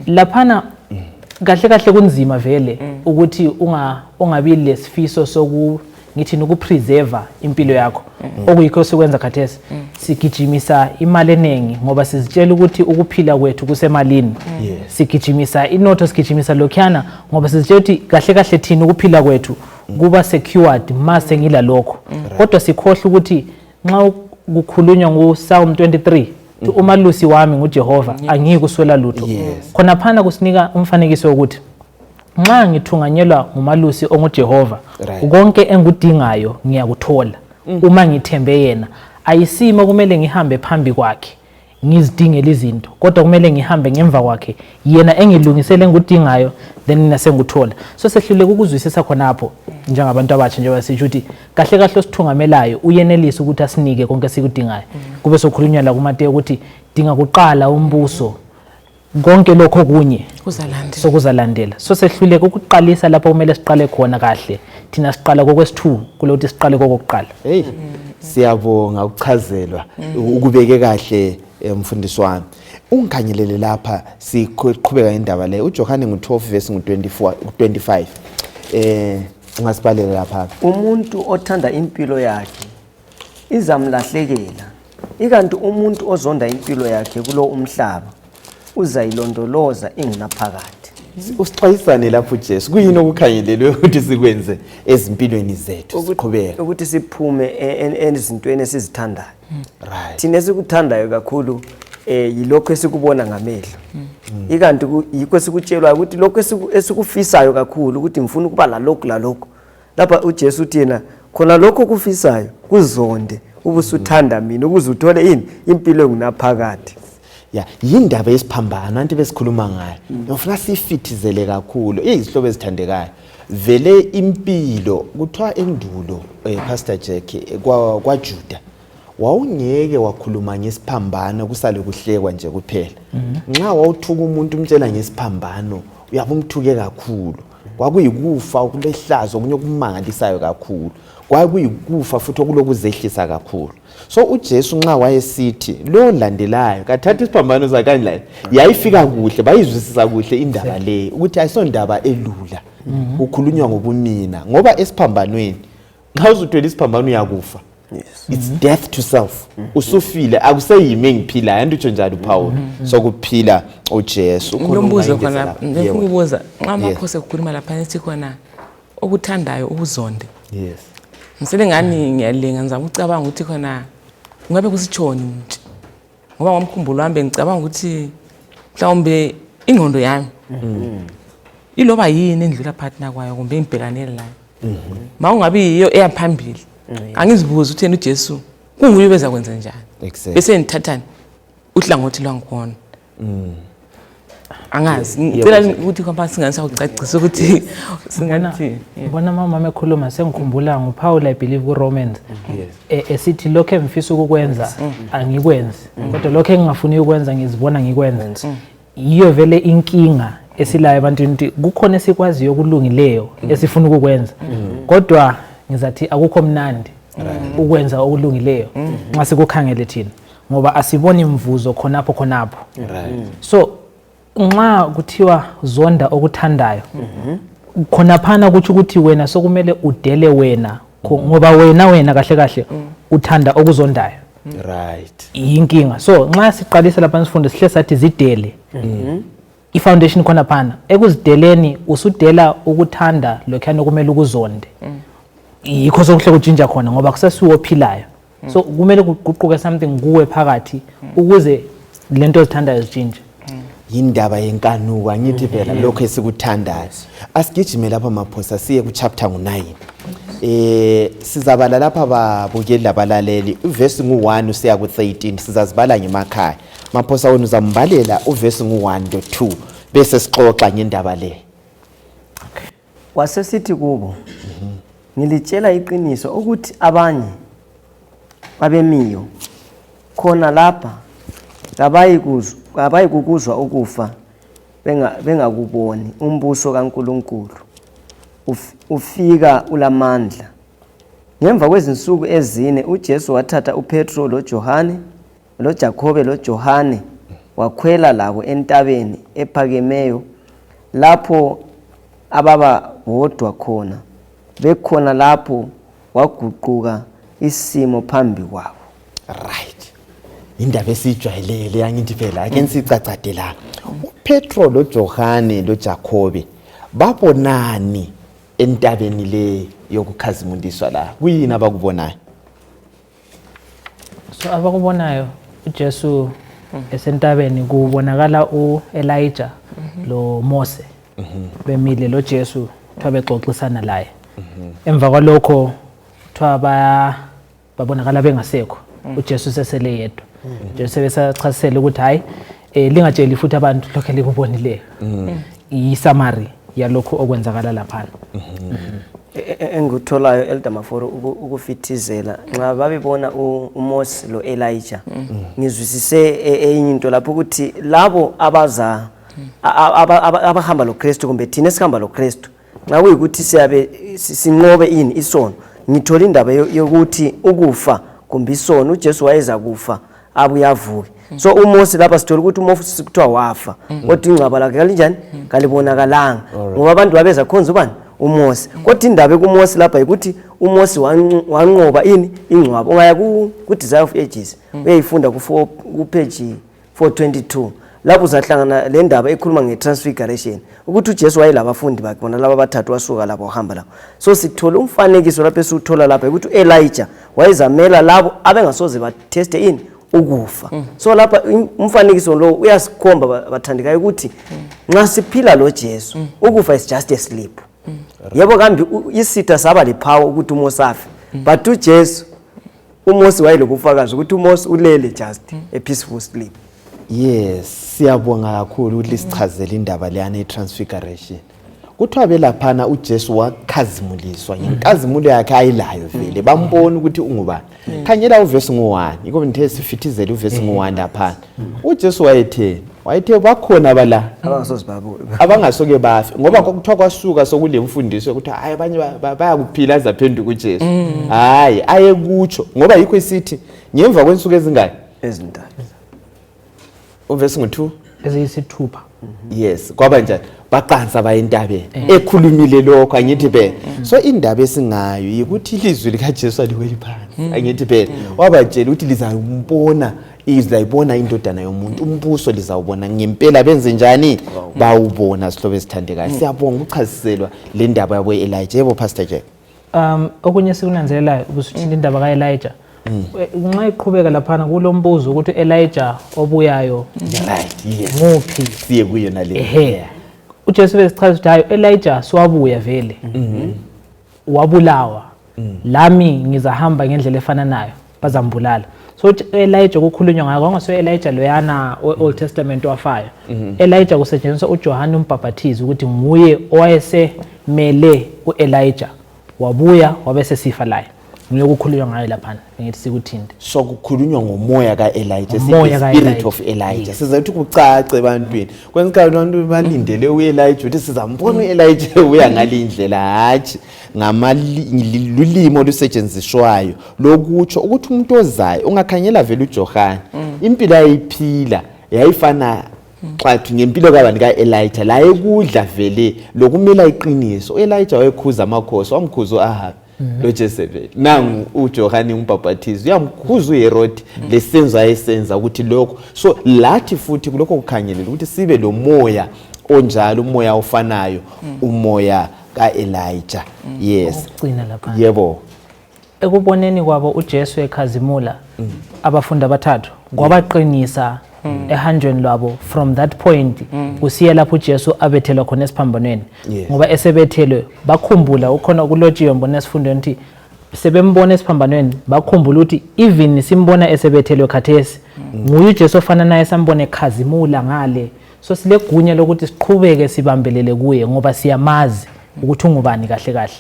Laphana kahle kahle kunzima vele ukuthi ungabi lesifiso soku ngithi nokupreserve impilo yakho. Okuyikho sikwenza khathesi sigijimisa imali eningi ngoba sizitshela ukuthi ukuphila kwethu kusemalini. Sigijimisa inotho, sigijimisa lokhana ngoba sizitshela ukuthi kahle kahle thina ukuphila kwethu kuba secured mase ngila lokho. Kodwa sikhohle ukuthi nxa kukhulunywa nguPsalm 23 umalusi wami nguJehova angiyikuswela lutho. Khona phana kusinika umfanekiso wokuthi nxa ngithunganyelwa ngumalusi onguJehova konke engudingayo ngiyakuthola uma ngithembe yena. Ayisimo kumele ngihambe phambi kwakhe ngizidingele izinto, kodwa kumele ngihambe ngemva kwakhe yena engilungisele engudingayo then mina senguthola. So sehluleka ukuzwisisa khonapho njengabantu abatsha njengoba sisho ukuthi kahle kahle osithungamelayo uyenelisa ukuthi asinike konke esikudingayo. Kube sokhulunywa la kuMateyu ukuthi dinga kuqala umbuso konke lokho kunye sokuzalandela. So sehluleka ukuqalisa lapho kumele siqale khona kahle. Thina siqala kokwesi-2 kulokuthi siqale kokokuqala. Hey, siyabonga ukuchazelwa ukubeke kahle mfundisi wami. Ungikhanyelele lapha siqhubeka indaba le. uJohane ngu-12 verse ngu-24 25. Ungasibalela lapha. Umuntu othanda impilo yakhe izamlahlekela, ikanti umuntu ozonda impilo yakhe kulo umhlaba uzayilondoloza ingunaphakade. Usixwayisane lapho Jesu, kuyini okukhangelelwe ukuthi sikwenze ezimpilweni zethu siqhubeka ukuthi siphume ezintweni esizithandayo. Thina esikuthandayo kakhulu yilokho esikubona ngamehlo. Ikanti yikho esikutshelwayo ukuthi lokho esikufisayo kakhulu ukuthi ngifuna ukuba lalokhu lalokhu. Lapha uJesu uthi yena khona lokho kufisayo kuzonde ubusuthanda mina ukuze uthole ini impilo engunaphakade. Ya, yindaba yesiphambano anti besikhuluma ngayo. Ngifuna sifithizele kakhulu izihlobo ezithandekayo. Vele impilo kuthiwa endulo Pastor Jack kwaJuda wawungeke wakhuluma ngesiphambano kusale kuhlekwa nje kuphela. Nxa wawuthuka umuntu umtshela ngesiphambano uyabe umthuke kakhulu. Kwakuyikufa okulehlazo okunye okumangalisayo kakhulu. Kwakuyikufa futhi okulokuzehlisa kakhulu. So uJesu nxa wayesithi lo landelayo kathatha isiphambano sakhe kanje yayifika kuhle bayizwisisa kuhle indaba le ukuthi ayisondaba elula. Kukhulunywa ngobumina ngoba esiphambanweni nxa uzuthwele isiphambano uyakufa. It's death to self. Usufile akuseyimi engiphilayo antutsho njalo uPaul. Sokuphila uJesu. Ngilombuzo khona ngifuna ukubuza nxa amakhosi ekukhuluma lapha ethi khona okuthandayo ukuzonde. Yes. Ngisele ngani ngiyalinga ngizama ukucabanga ukuthi khona kungabe kusitshoni nje. Ngoba ngomkhumbulo wami bengicabanga ukuthi mhlawumbe ingqondo yami iloba yini endlula phakathi kwayo kumbe engibhekane layo. Ma ungabi yiyo eyaphambili. Angizibuza ukuthi yena uJesu Kunguye bezakwenza njani? Bese nithathani uhlangothi lwangikhona. Angazi, ngicela ukuthi kwamba singanisawucacisa ukuthi singathi. Ngibona mama ekhuluma sengikhumbula nguPaul, I believe ku Romans. Esithi lokho engifisa ukukwenza angikwenzi, kodwa lokho engingafuni ukwenza ngizibona ngikwenza. Yiyo vele inkinga esilayo ebantwini, ukuthi kukhona esikwaziyo okulungileyo esifuna ukukwenza, kodwa ngizathi akukho mnandi ukwenza okulungileyo nxa sikukhangele thina, ngoba asiboni mvuzo khonapho khonapho. So nxa kuthiwa zonda okuthandayo, khonaphana kutsho ukuthi wena sokumele udele wena, ngoba wena kahle kahle uthanda okuzondayo. Yinkinga. So nxa siqalisa lapha sifunde sihle sathi zidele. I-foundation khonaphana ekuzideleni usudela ukuthanda lokhuyana okumele ukuzonde. Yikho sokuhle kutshintsha khona, ngoba kusesiwo ophilayo. So kumele kuguquke something kuwe phakathi ukuze lento ozithandayo zitshintshe. Yindaba yenkanuko, angithi phela lokho esikuthandayo. Asigijime lapha Maphosa siye ku chapter 9. Sizabala lapha babukeli labalaleli uvesi ngu1 usiya ku13, sizazibala ngemakhaya. Maphosa wena uzambalela uvesi ngu1 lo 2 bese sixoxa ngendaba le. Wasesithi kubo, ngilitshela iqiniso ukuthi abanye babemiyo khona lapha kabayikukuzwa ukufa bengakuboni umbuso kaNkulunkulu ufika ulamandla. Ngemva kwezinsuku ezine uJesu wathatha uPetro loJohane loJakobe loJohane wakhwela labo entabeni ephakemeyo lapho ababa bodwa khona. Bekhona lapho waguquka isimo phambi kwabo. Right. Indaba esijwayelele angithi phela ake sicacade la. uPetro loJohane loJakobe babonani entabeni le yokukhazimuliswa la? Kuyini abakubonayo? So abakubonayo uJesu esentabeni kubonakala uElijah lo Mose bemile lo Jesu, kuthiwa bexoxisana laye. Emva kwalokho kuthiwa babonakala bengasekho, uJesu sesele yedwa. Jesu sebesachasisela ukuthi hayi, lingatsheli futhi abantu lokho elikubonileyo. Yisamari yalokhu okwenzakala laphana. Engikutholayo Elder Maforo ukufithizela nxa babebona uMose lo Elijah, ngizwisise enye into lapho ukuthi labo abaza abahamba loKristu kumbe thina esihamba loKristu, nxa kuyikuthi siyabe sinqobe ini isono, ngithola indaba yokuthi ukufa kumbe isono, uJesu wayeza kufa abuye avuke. So uMose lapha sithola ukuthi uMose kuthiwa wafa, kodwa ingcwaba lakhe kalinjani, kalibonakalanga, ngoba abantu babeza khonza ubani, uMose. Kodwa indaba kuMose lapha ukuthi uMose wanqoba ini ingcwaba. Ungaya ku Desire of Ages uyayifunda ku page 422, lapho uzahlangana le ndaba ekhuluma nge-transfiguration, ukuthi uJesu wayelabafundi bakhe bona laba abathathu, wasuka labo wahamba labo. So sithola umfanekiso lapho esiwuthola lapha ukuthi u-Elijah wayezamela labo abengasoze batheste ini ukufa. So lapha umfanekiso lo uyasikhomba bathandekayo ukuthi nxa siphila lo Jesu, ukufa is just a sleep. Yebo kambi isitha saba lephawu ukuthi uMose afe, but uJesu, uMose wayelobufakazi ukuthi uMose ulele just a peaceful sleep. Yes, siyabonga kakhulu ukuthi lisichazele indaba leyana i-transfiguration. Kuthiwa belaphana uJesu wakhazimuliswa ngenkazimulo yakhe ayilayo vele, bambona ukuthi ungubani. Khangela uvesi ngu-1, yikho ngithe sifithizele uvesi ngu-1 laphana. uJesu wayetheni? Wayethe bakhona bala abangasoke bafe, ngoba kwakuthiwa kwasuka sokulemfundiso yokuthi hayi abanye bayakuphila azaphenduka uJesu. Hayi, ayekutsho ngoba yikho isithi ngemva kwensuku ezingaki? Ezintathu. Uvesi ngu-2 Eziyisithupha. Yes, kwaba njani? Baqansa baye entabeni ekhulumile lokho, angithi phela. So indaba esingayo yikuthi ilizwi likaJesu aliweli phansi, angithi phela. Wabatshela ukuthi lizayibona, izayibona indodana yomuntu, umbuso lizawubona ngempela. Benze njani? Bawubona, sihlobo esithandekayo. Siyabonga ukuchasiselwa le ndaba yabo Elijah. Yebo Pastor Jack. Okunye esikunanzelelayo ubusuthinta indaba kaElijah. Nxa iqhubeka laphana kulombuzo ukuthi Elijah obuyayo Right, yes. nguphi? Siye kuyo nale. Ehe. uJesu besichaza ukuthi hayi, Elijah siwabuya vele. Wabulawa. Lami ngizahamba ngendlela efananayo. Bazambulala. So Elijah kukhulunywa ngayo kwangase Elijah loyana we-Old Testament wafayo. Elijah kusetshenziswa uJohane umbhaphathizi ukuthi nguye owayesemele uElijah, wabuya wabese sifa laye. Nguye kukhulunywa ngayo laphana, ngithi sikuthinte. So kukhulunywa ngomoya ka-Elijah. Ngomoya the spirit ka-Elijah. of Elijah. Sizathi kucace ebantwini. Kwenye isikhathi abantu balindele u-Elijah ukuthi sizambona u-Elijah uya ngale indlela. Hatshi, lulimi olusetshenziswayo lokutsho ukuthi umuntu ozayo. Ungakhangela vele uJohane, impilo ayiphila yayifana xathu ngempilo kabani? Ka-Elijah. La ekudla vele lokumela iqiniso. U-Elijah wayekhuza amakhosi, wamkhuza u-Ahabi loJezebel. Nangu uJohane umbhaphathizi uyamkhuza uHerodi lesenzo ayesenza ukuthi lokho. So lathi futhi kulokho kukhangelela ukuthi sibe lo moya onjalo, umoya ofanayo, umoya ka-Elijah. Yes. Ukugcina lapha. Yebo. Ekuboneni kwabo uJesu ekhazimula, abafundi abathathu kwabaqinisa ehanjweni lwabo from that point kusiya lapho uJesu abethelwa khona esiphambanweni. Ngoba esebethelwe bakhumbula ukhona kulotshiwe, mbona esifundweni ukuthi sebembona esiphambanweni bakhumbula ukuthi even simbona esebethelwe khathesi, nguye uJesu ofana naye sambona ekhazimula ngale. So silegunya lokuthi siqhubeke sibambelele kuye ngoba siyamazi ukuthi ungubani kahle kahle.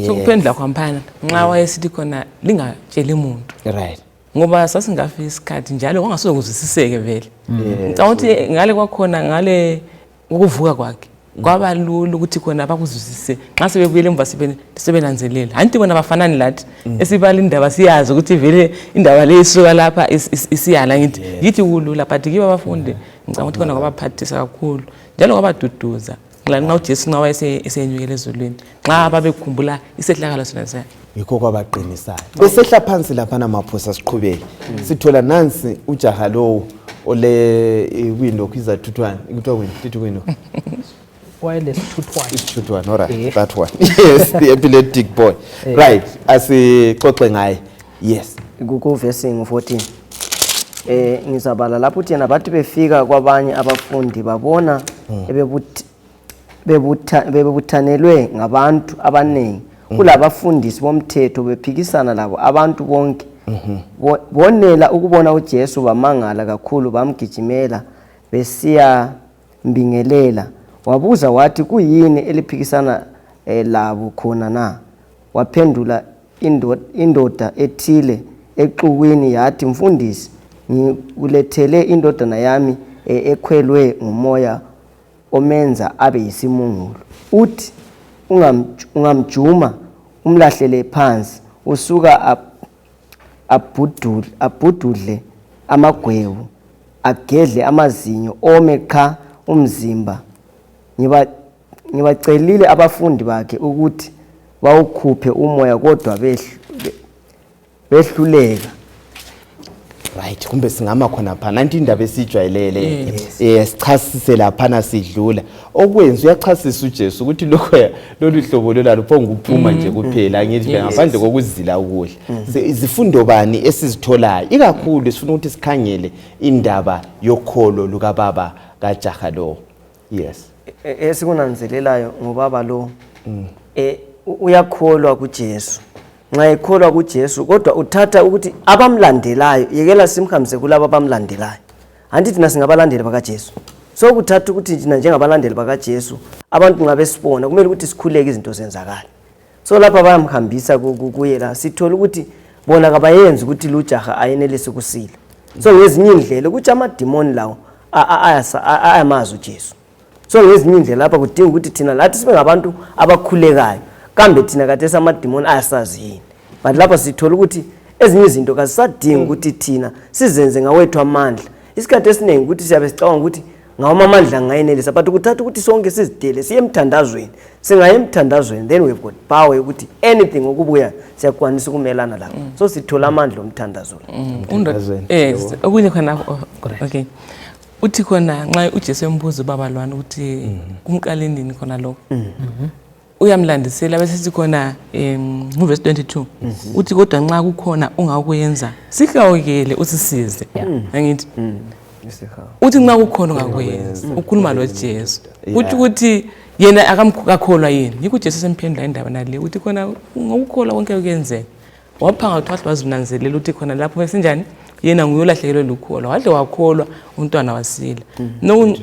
So kuphendula khwampana nxa wayesithi khona lingatsheli muntu, ngoba sasingafika isikhathi njalo kwangasuke kuzwisiseke vele. Ngicabanga ukuthi ngale kwakhona, ngale ukuvuka kwakhe, kwaba lula ukuthi khona bakuzwisise nxa sebebuyele emva sebenanzelela. Anti bona bafanani lathi esibala indaba, siyazi ukuthi vele indaba le isuka lapha isiyala. Ngithi yithi kulula, but kibo abafundi ngicabanga ukuthi khona kwabaphathisa kakhulu njalo kwabaduduza nxa uJesu nxa wayesenyukele ezulwini, nxa babekhumbula isehlakalo sona siya. Yikho kwabaqinisayo. Besehla phansi laphana, maphosa siqhubeke, sithola nansi ujaha lowo ole kwinokhu izathuthwane, kuthiwa kwini, tithi kwinokhu? Wayelesithuthwane. Isithuthwane, all right. That one, yes, the epileptic boy. Right, asixoxe ngaye, yes. Kuvesi 14 ngizabala lapho uthi yena bathi befika kwabanye abafundi babona bebuthanelwe ngabantu abaningi, kulabafundisi bomthetho bephikisana labo. Abantu bonke bonela ukubona uJesu bamangala kakhulu, bamgijimela besiyambingelela. Wabuza wathi, "Kuyini eliphikisana labo khona na?" Waphendula indoda ethile exukwini yathi, "Mfundisi, ngikulethele indodana yami ekhwelwe ngumoya omenza abe yisimungulu. Uthi ungamjuma umlahlele phansi, usuka abhududle amagwebu, agedle amazinyo, ome qha umzimba. Ngibacelile abafundi bakhe ukuthi bawukhuphe umoya, kodwa behluleka." Right, kumbe singama khona phana. Nanti indaba esiyijwayelele, sichasise laphana sidlula. Okwenza uyachasisa uJesu ukuthi lokho lolu hlobo lolalo pho ngukuphuma nje kuphela, angithi? Ngaphandle kokuzila ukudla. Izifundo bani esizitholayo? Ikakhulu sifuna ukuthi sikhangele indaba yokholo lukababa kajaha lo. Yes. Esikunanzelelayo ngobaba lo, uyakholwa kuJesu. Nxa ekholwa kuJesu, kodwa uthatha ukuthi abamlandelayo, yekela simhambise kulabo abamlandelayo. Anti thina singabalandeli bakaJesu, so kuthatha ukuthi thina njengabalandeli bakaJesu, abantu nxa besibona kumele ukuthi sikhuleke izinto zenzakale. So lapha bayamhambisa kuye la, sithola ukuthi bona kabayenzi ukuthi lujaha ayenelise ukusila. So ngezinye indlela ukuthi amadimoni lawo ayamazi uJesu. So ngezinye indlela lapha kudinga ukuthi thina lathi sibe ngabantu abakhulekayo. Kambe thina khathesi amadimoni ayasazi yini? But lapha sithola ukuthi ezinye izinto kazisadingi ukuthi thina sizenze ngawethu amandla. Isikhathi esiningi ukuthi siyabe sicabanga ukuthi ngawama amandla ngingayenelisa, but kuthatha ukuthi sonke sizidele siye emthandazweni. Singaye emthandazweni, then we've got power yokuthi anything okubuya siyakwanisa ukumelana lakho. So sithola amandla omthandazo la. Emthandazweni. Okunye khona, oh, okay, uthi khona nxa uJesu embuza ubaba lwana ukuthi kumqale nini khona lokho, uyamlandisela bese khona nguvesi 22 uthi, "Kodwa nxa kukhona ongakwenza, sihawukele usisize." Angithi Isihawu. Uthi nxa kukhona ongakwenza, ukhuluma lo Jesu, uthi ukuthi yena akamkakholwa yini. Yikho uJesu semphendula indaba nale, uthi khona ngokukholwa konke kuyenzeka. Waphanga ukuthi wahle wazinanzelela ukuthi khona lapho besinjani yena nguye olahlekelwe lukholo, wahle wakholwa umntwana wasila.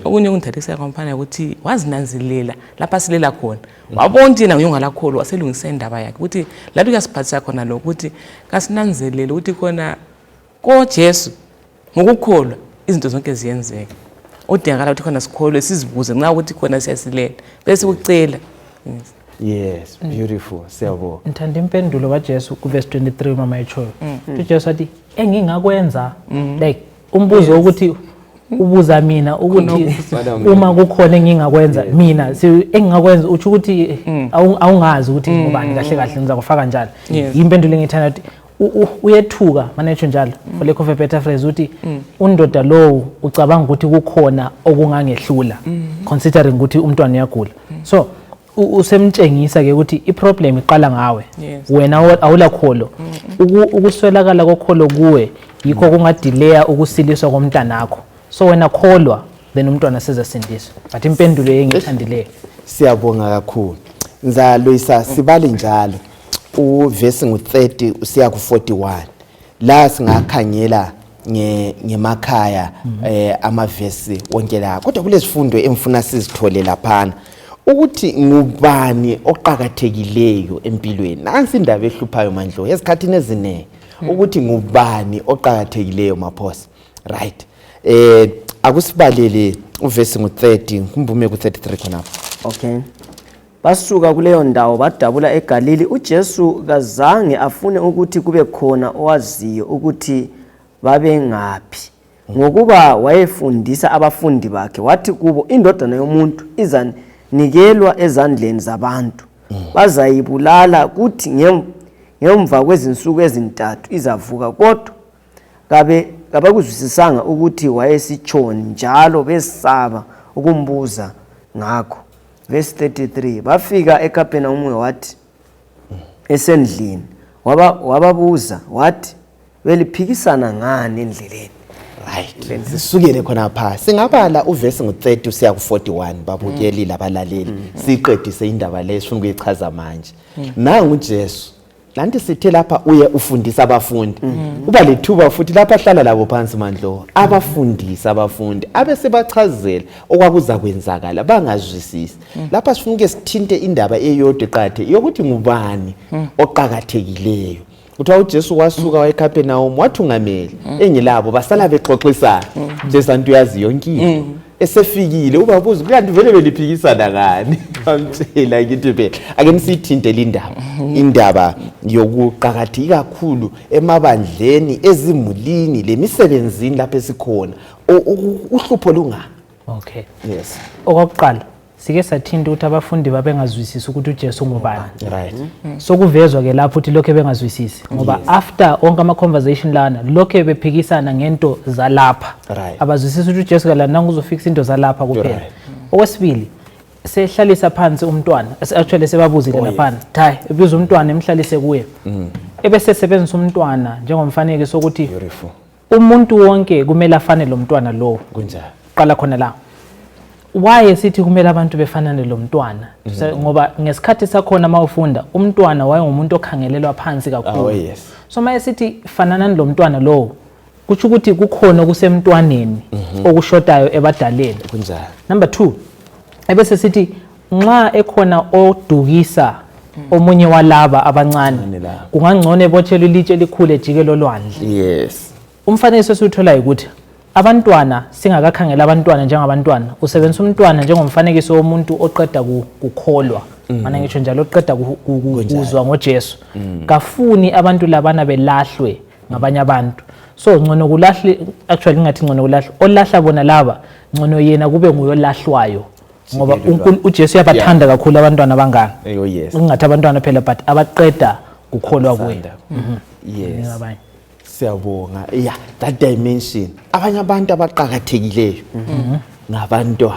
Okunye okungithathisa kwamfana ukuthi wazinanzelela lapho asilela khona, wabona ukuthi yena nguye ongalakholwa, waselungisa indaba yakhe ukuthi lapho kuyasiphathisa khona lokho ukuthi kasinanzelele ukuthi khona koJesu ngokukholwa izinto zonke ziyenzeka. Odingakala ukuthi khona sikholwe, sizibuze nxa ukuthi khona siyasilela bese kucela. Yes, beautiful. Siyabonga. Ngithanda impendulo kaJesu kuverse 23 mama etshoyo. UJesu athi engingakwenza, like umbuzo ukuthi ubuza mina ukuthi uma kukhona engingakwenza mina, engingakwenza utsho ukuthi awungazi ukuthi ngubani kahle kahle, ngizakufaka njalo. Impendulo engithanda ukuthi uyethuka manetsho njalo, for lack of a better phrase, ukuthi undoda lowo ucabanga ukuthi kukhona okungangehlula, considering ukuthi umntwana uyagula. So usemtshengisa ke ukuthi iproblem iqala ngawe. Wena awulakholo. Ukuswelakala kokholo kuwe yikho kungadelaya ukusiliswa komntanakho. So wena kholwa, then umntwana sezasindiswa. But impendulo engithandileyo. Siyabonga kakhulu. Nzaloyisa sibale njalo uvesi ngu-30 usiya ku-41 la singakhangela ngemakhaya amavesi wonke la, kodwa kulezifundo emfuna sizithole laphana ukuthi ngubani oqakathekileyo empilweni. Nansi indaba ehluphayo Mandlo ezikhathini eziningi, ukuthi ngubani oqakathekileyo Maphosa. Right, akusibalele uvesi ngu-30 kumbume ku-33 khonapho. Okay. Basuka kuleyo ndawo badabula eGalili. UJesu kazange afune ukuthi kube khona owaziyo ukuthi babengaphi, ngokuba wayefundisa abafundi bakhe. Wathi kubo, indodana yomuntu izanikelwa ezandleni zabantu, bazayibulala, kuthi ngemva kwezinsuku ezintathu izavuka. Kodwa kabakuzwisisanga ukuthi wayesitshoni, njalo besaba ukumbuza ngakho. Verse 33, bafika eKapernaum, wathi esendlini wababuza wathi, beliphikisana ngani endleleni? Right, sisukele khona pha, singabala uvesi ngu-30 usiya ku-41 babukeli labalaleli, siyiqedise indaba le esifuna ukuyichaza manje. Nangu uJesu lanti sithe lapha uye ufundisa abafundi, uba lethuba futhi lapha ahlala labo phansi Mandlo, abafundisa abafundi abesebachazela okwakuza kwenzakala bangazwisisi. Lapha sifuna ke sithinte indaba eyodwa eqakatheke yokuthi ngubani oqakathekileyo. Kuthiwa uJesu wasuka wayeKapernaum wathungamela engilabo, basala bexoxisana. Jesu antu uyazi yonke into. Esefikile ubabuza kanti vele beliphikisana ngani? Bamtshela ngithi phela ake nisiyithinte lindaba, indaba yokuqakatheka kakhulu emabandleni, ezimulini, lemisebenzini lapho esikhona. Uhlupho lunga. Okay. Yes. Okokuqala sike sathinta ukuthi abafundi babengazwisisi ukuthi uJesu ngubani. Right. Sokuvezwa ke lapho ukuthi lokho bengazwisisi, ngoba after onke ama conversation lana lokho bephikisana ngento zalapha. Abazwisisi ukuthi uJesu kalana uzofixa into zalapha kuphela. Okwesibili sehlalisa phansi umntwana, actually sebabuzile laphana. Hayi, ebiza umntwana emhlalise kuye. Ebese sebenzisa umntwana njengomfanekiso ukuthi umuntu wonke kumele afane lo mntwana lowo. Kunjalo. Qala khona la. Waye sithi kumele abantu befanane lo mntwana, ngoba ngesikhathi sakhona mawufunda umntwana wayengumuntu okhangelelwa phansi kakhulu. Oh yes. So maye sithi fananani lo mntwana lowo, kutsho ukuthi kukhona okusemntwaneni okushotayo ebadaleni. Kunjalo. Number 2, ebese sithi nxa ekhona odukisa omunye walaba abancane, kungangcono ebotshelwe ilitshe elikhulu ejike lolwandle. Yes. Umfanekiso esiwutholayo ukuthi abantwana singakakhangela abantwana njengabantwana, usebenzisa umntwana njengomfanekiso womuntu oqeda kukholwa, mana ngisho njalo oqeda kuzwa ngoJesu. Kafuni abantu labana belahlwe ngabanye abantu. So ngcono kulahle, actually ngathi ngcono kulahle olahla bona laba, ngcono yena kube nguyolahlwayo, ngoba uJesu uyabathanda kakhulu abantwana abangaka. Oh yes. Ungathi abantwana phela, but abaqeda kukholwa kuye. Yes. Siyabonga. Yeah, that dimension. Abanye abantu abaqakathekileyo ngabantwana.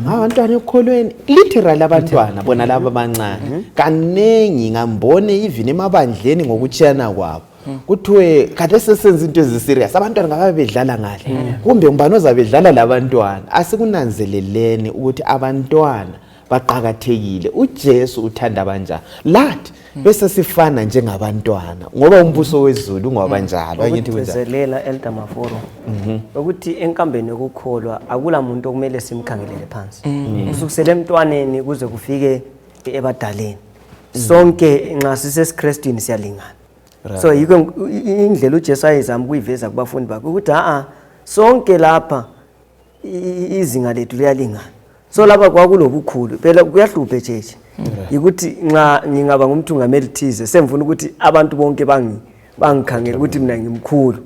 Ngabantwana ekukholweni, literally abantwana bona laba abancane. Kaningi ngambone even emabandleni ngokuchiyana kwabo. Kuthiwe kade sesenza into eziserious, abantwana ngabe bedlala ngale, kumbe ngubani ozabe edlala labantwana. Asikunanzeleleni ukuthi abantwana baqakathekile. uJesu uthanda abanjani lathi. Bese sifana njengabantwana, ngoba umbuso wezulu ungowabanjalo. Angithi kunjalo? Ukugcizelela, Elder Maforo, ukuthi enkambeni yokukholwa akula muntu okumele simkhangelele phansi, kusukisela emntwaneni kuze kufike ebadaleni. Sonke nxa sisesiKristwini siyalingana. So yikho indlela uJesu ayezama ukuyiveza kubafundi bakhe ukuthi a sonke lapha izinga lethu liyalingana. So lapha kwakulobukhulu phela, kuyahlupha echeche yikuthi nxa ngingaba ngumthungameli thize, sengifuna ukuthi abantu bonke bangikhangele ukuthi mina ngimkhulu,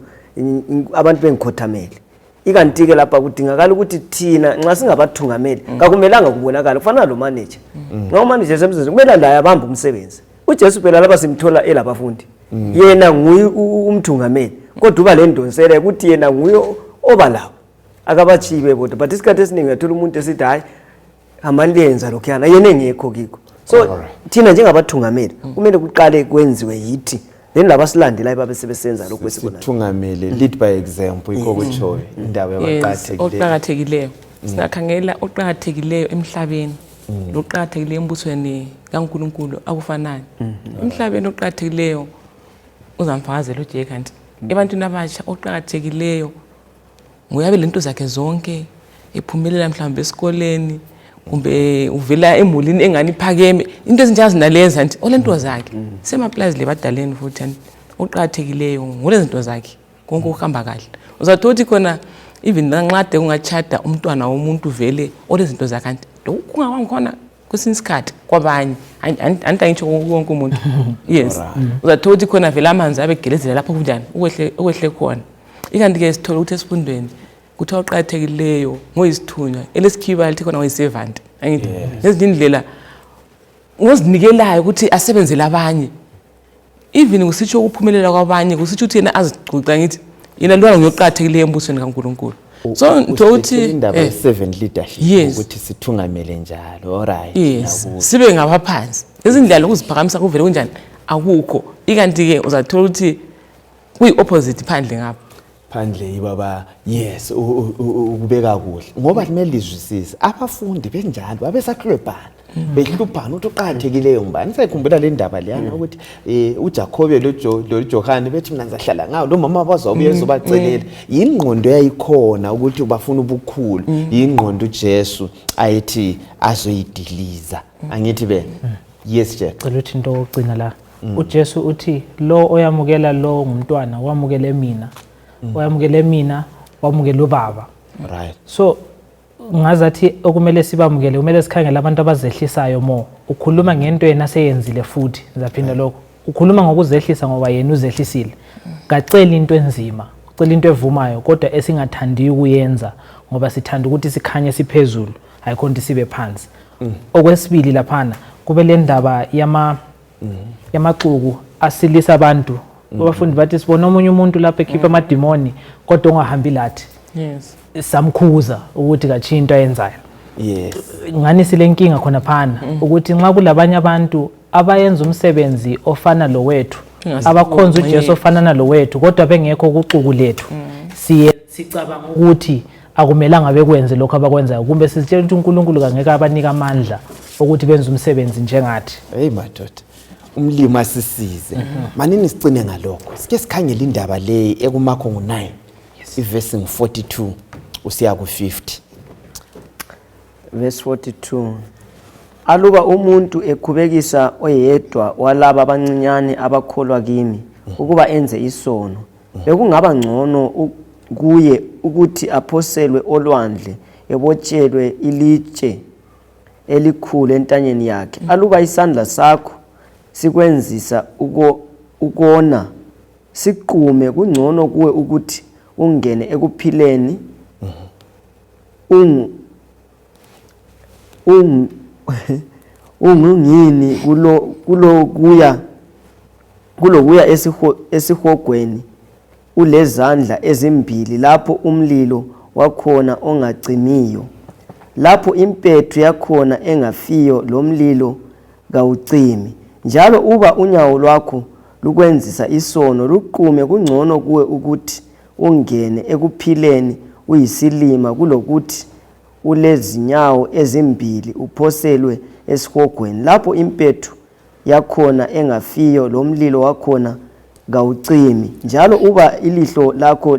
abantu bengikhothamele. Ikanti-ke lapha kudingakala ukuthi thina nxa singabathungameli kakumelanga kubonakala. Kufana lo manager, nxa umanager esemsebenzini kumele laye abambe umsebenzi. UJesu phela lapha simthola elabafundi, yena nguye umthungameli, kodwa uba lendonsela ukuthi yena nguye oba labo, akabatshiyi bebodwa. But isikhathi esiningi uyathola umuntu esithi, "Hhayi, hambani liyenza lokhuyana," yena engekho kikho. So thina njengabathungameli kumele kuqale kwenziwe yithi, then labasilandelayo babe sebesenza lokhu esibonayo. Sithungamele, lead by example, yikho kutshoyo indaba yabaqakathekileyo. Oqakathekileyo, singakhangela oqakathekileyo emhlabeni loqakathekileyo embusweni kaNkulunkulu akufanani. Emhlabeni oqakathekileyo uzamfakazela uJay, kanti ebantwini abatsha oqakathekileyo nguyabe lento zakhe zonke, ephumelela mhlawumbe esikoleni, kumbe uvela emulini engani iphakeme, into ezinjengazinaleza nti olento zakhe semaplazi lebadaleni. Futhi anti oqakathekileyo ngulezinto zakhe konke kuhamba kahle. Uzathola ukuthi khona even lanxa kungatshada umntwana womuntu vele olezinto zakhe, anti kungabangikhona kwesinye isikhathi kwabanye, anti angitsho wonke umuntu, yes, uzathola ukuthi khona vele amanzi abegelezela lapho kunjani ukwehle khona. Ikanti-ke sithola ukuthi esifundweni kuthiwa oqakathekileyo ngoyisithunywa, elesikhiwa lithi khona ngoyi-servant, angithi? Ngezinye indlela ngozinikelayo ukuthi asebenzele abanye, even kusitsho ukuphumelela kwabanye, kusitsho ukuthi yena azicuca. Ngithi yena lwana nguyoqakathekileyo embusweni kaNkulunkulu. So ngithola ukuthi indaba ye-servant leadership, ukuthi sithungamele njalo, alright. Yes, sibe ngabaphansi. Izindlela lokuziphakamisa kuvele kunjani akukho. Ikanti-ke uzathola ukuthi kuyi-opposite phandle ngapha. Phandle yibaba, yes, ukubeka kuhle, ngoba kumele lizwisise abafundi benjalo babesaklwebhana, behluphana ukuthi uqakathekileyo ngubani. Nisayikhumbula le ndaba leyana ukuthi uJakhobe loJohane bethi, "Mina ngizahlala ngawo lo mama," bazobuye ezobacelela. Yingqondo eyayikhona ukuthi bafuna ubukhulu, yingqondo uJesu ayethi azoyidiliza, angithi be? Yes, Jack. Cela ukuthi into okugcina la, uJesu uthi lo oyamukela lo ngumntwana wamukele mina, oyamukele mina wamukele ubaba. So ngazathi okumele sibamukele, kumele sikhangele abantu abazehlisayo more. Ukhuluma ngento yena aseyenzile, futhi ngizaphinda lokho, ukhuluma ngokuzehlisa ngoba yena uzehlisile. Kaceli into enzima, ucela into evumayo kodwa esingathandiyo ukuyenza, ngoba sithanda ukuthi sikhanye siphezulu, ayikho nto sibe phansi. Okwesibili, laphana kube le ndaba yamaxuku asilisa abantu. Abafundi bathi, "Sibona omunye umuntu lapha ekhipha amadimoni, kodwa ongahambi lathi." Samkhuza ukuthi katshiye into ayenzayo. Ngani sile nkinga khona phana ukuthi nxa kulabanye abantu abayenza umsebenzi ofana lo wethu, abakhonza uJesu ofanana lo wethu, kodwa bengekho kuxuku lethu, siye sicabanga ukuthi akumelanga bekwenze lokho abakwenzayo, kumbe sizitshela ukuthi uNkulunkulu kangeke abanika amandla ukuthi benze umsebenzi njengathi. Hey madoda, umlimi asisize. Manini sicine ngalokho, sike sikhangele indaba leyi ekuMakho ngu-9, ivesi ngu-42 usiya ku-50. Verse 42: Aluba umuntu ekhubekisa oyedwa walaba abancinyane abakholwa kimi ukuba enze isono, bekungaba ngcono kuye ukuthi aphoselwe olwandle ebotshelwe ilitshe elikhulu entanyeni yakhe. Aluba isandla sakho sikwenzisa ukona, siqume. Kungcono kuwe ukuthi ungene ekuphileni ungungini kulokuya esihogweni ulezandla ezimbili, lapho umlilo wakhona ongacimiyo, lapho impethu yakhona engafiyo lomlilo kawucimi. Njalo uba unyawo lwakho lukwenzisa isono, luqume. Kungcono kuwe ukuthi ungene ekuphileni uyisilima kulokuthi ulezinyawo ezimbili uphoselwe esihogweni, lapho impethu Yakhona engafiyo, lomlilo wakhona kawucimi. Njalo uba ilihlo lakho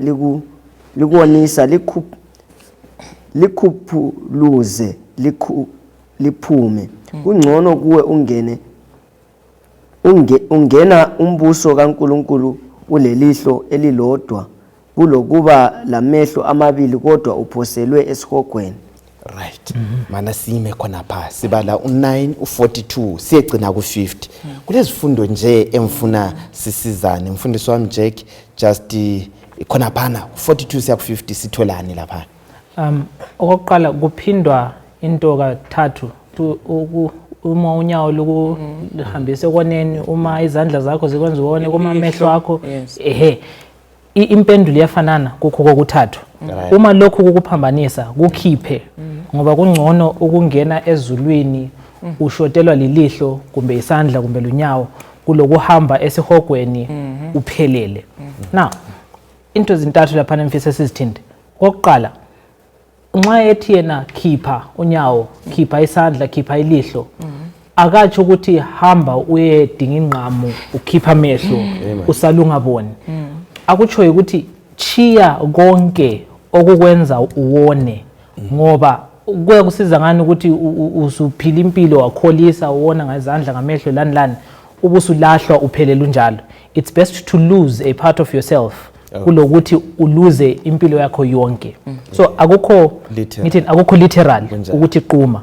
likuwonisa, likhuphuluze, liphume. Kungcono kuwe ungena umbuso kaNkulunkulu ulelihlo elilodwa, kulokuba lamehlo amabili kodwa uphoselwe esihogweni. Right. Mana sime khonapha, sibala u9, u42, siyegcina ku50. Kulezifundo nje emfuna sisizane. Mfundisi wami Jack, just khonaphana 42 siya ku50, sitholani lapha? Okokuqala kuphindwa into kathathu. Uma unyawo lukuhambise koneni, uma izandla zakho zikwenza uwone, kuma amehlo akho, ehe, impendulo iyafanana kukho kokuthathu. Uma lokhu kukuphambanisa, kukhiphe, ngoba kungcono ukungena ezulwini ushotelwa lilihlo kumbe isandla kumbe lunyawo, kulokuhamba esihogweni uphelele. Now, into ezintathu lapha emfisa sizithinte. Okokuqala, nxa ethi yena khipha unyawo, khipha isandla, khipha ilihlo, akatsho ukuthi hamba uyedinga ingqamu ukhipha amehlo usalungaboni. Akutsho ukuthi chiya konke okukwenza uwone, ngoba kuya kusiza ngani ukuthi usuphila impilo wakholisa uwona ngezandla, ngamehlo, lani lani, ubusulahlwa uphelele unjalo. It's best to lose a part of yourself kulokuthi uluze impilo yakho yonke. So akukho Literal. Ngithi akukho literal Kunjalo. ukuthi quma.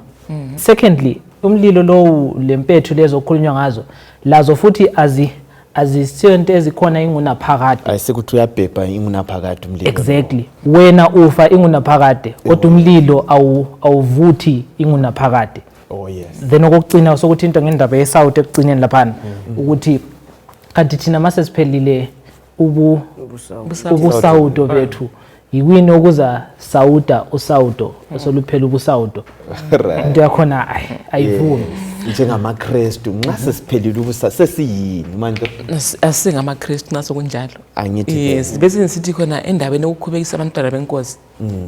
Secondly, umlilo lowu lempethu lezo okukhulunywa ngazo, lazo futhi azisiyonto ezikhona ingunaphakade. Ayisekuthi uyabhebha ingunaphakade umlilo. Exactly. Wena ufa ingunaphakade, kodwa umlilo awuvuthi ingunaphakade. Oh yes. Then okugcina sokuthi into ngendaba yesawuti ekugcineni laphana, ukuthi kanti thina mase siphelile ubusawudo bethu, yikwini okuza sawuda usawudo osoluphela ubusawudo? Into yakhona ayivumi. Yes. NjengamaKristu nxa sesiphelile ubusa sesiyini manje? AsingamaKristu naso kunjalo. Angithi Yes, vele. bese ngisithi khona endabeni yokukhubekisa abantwana benkosi.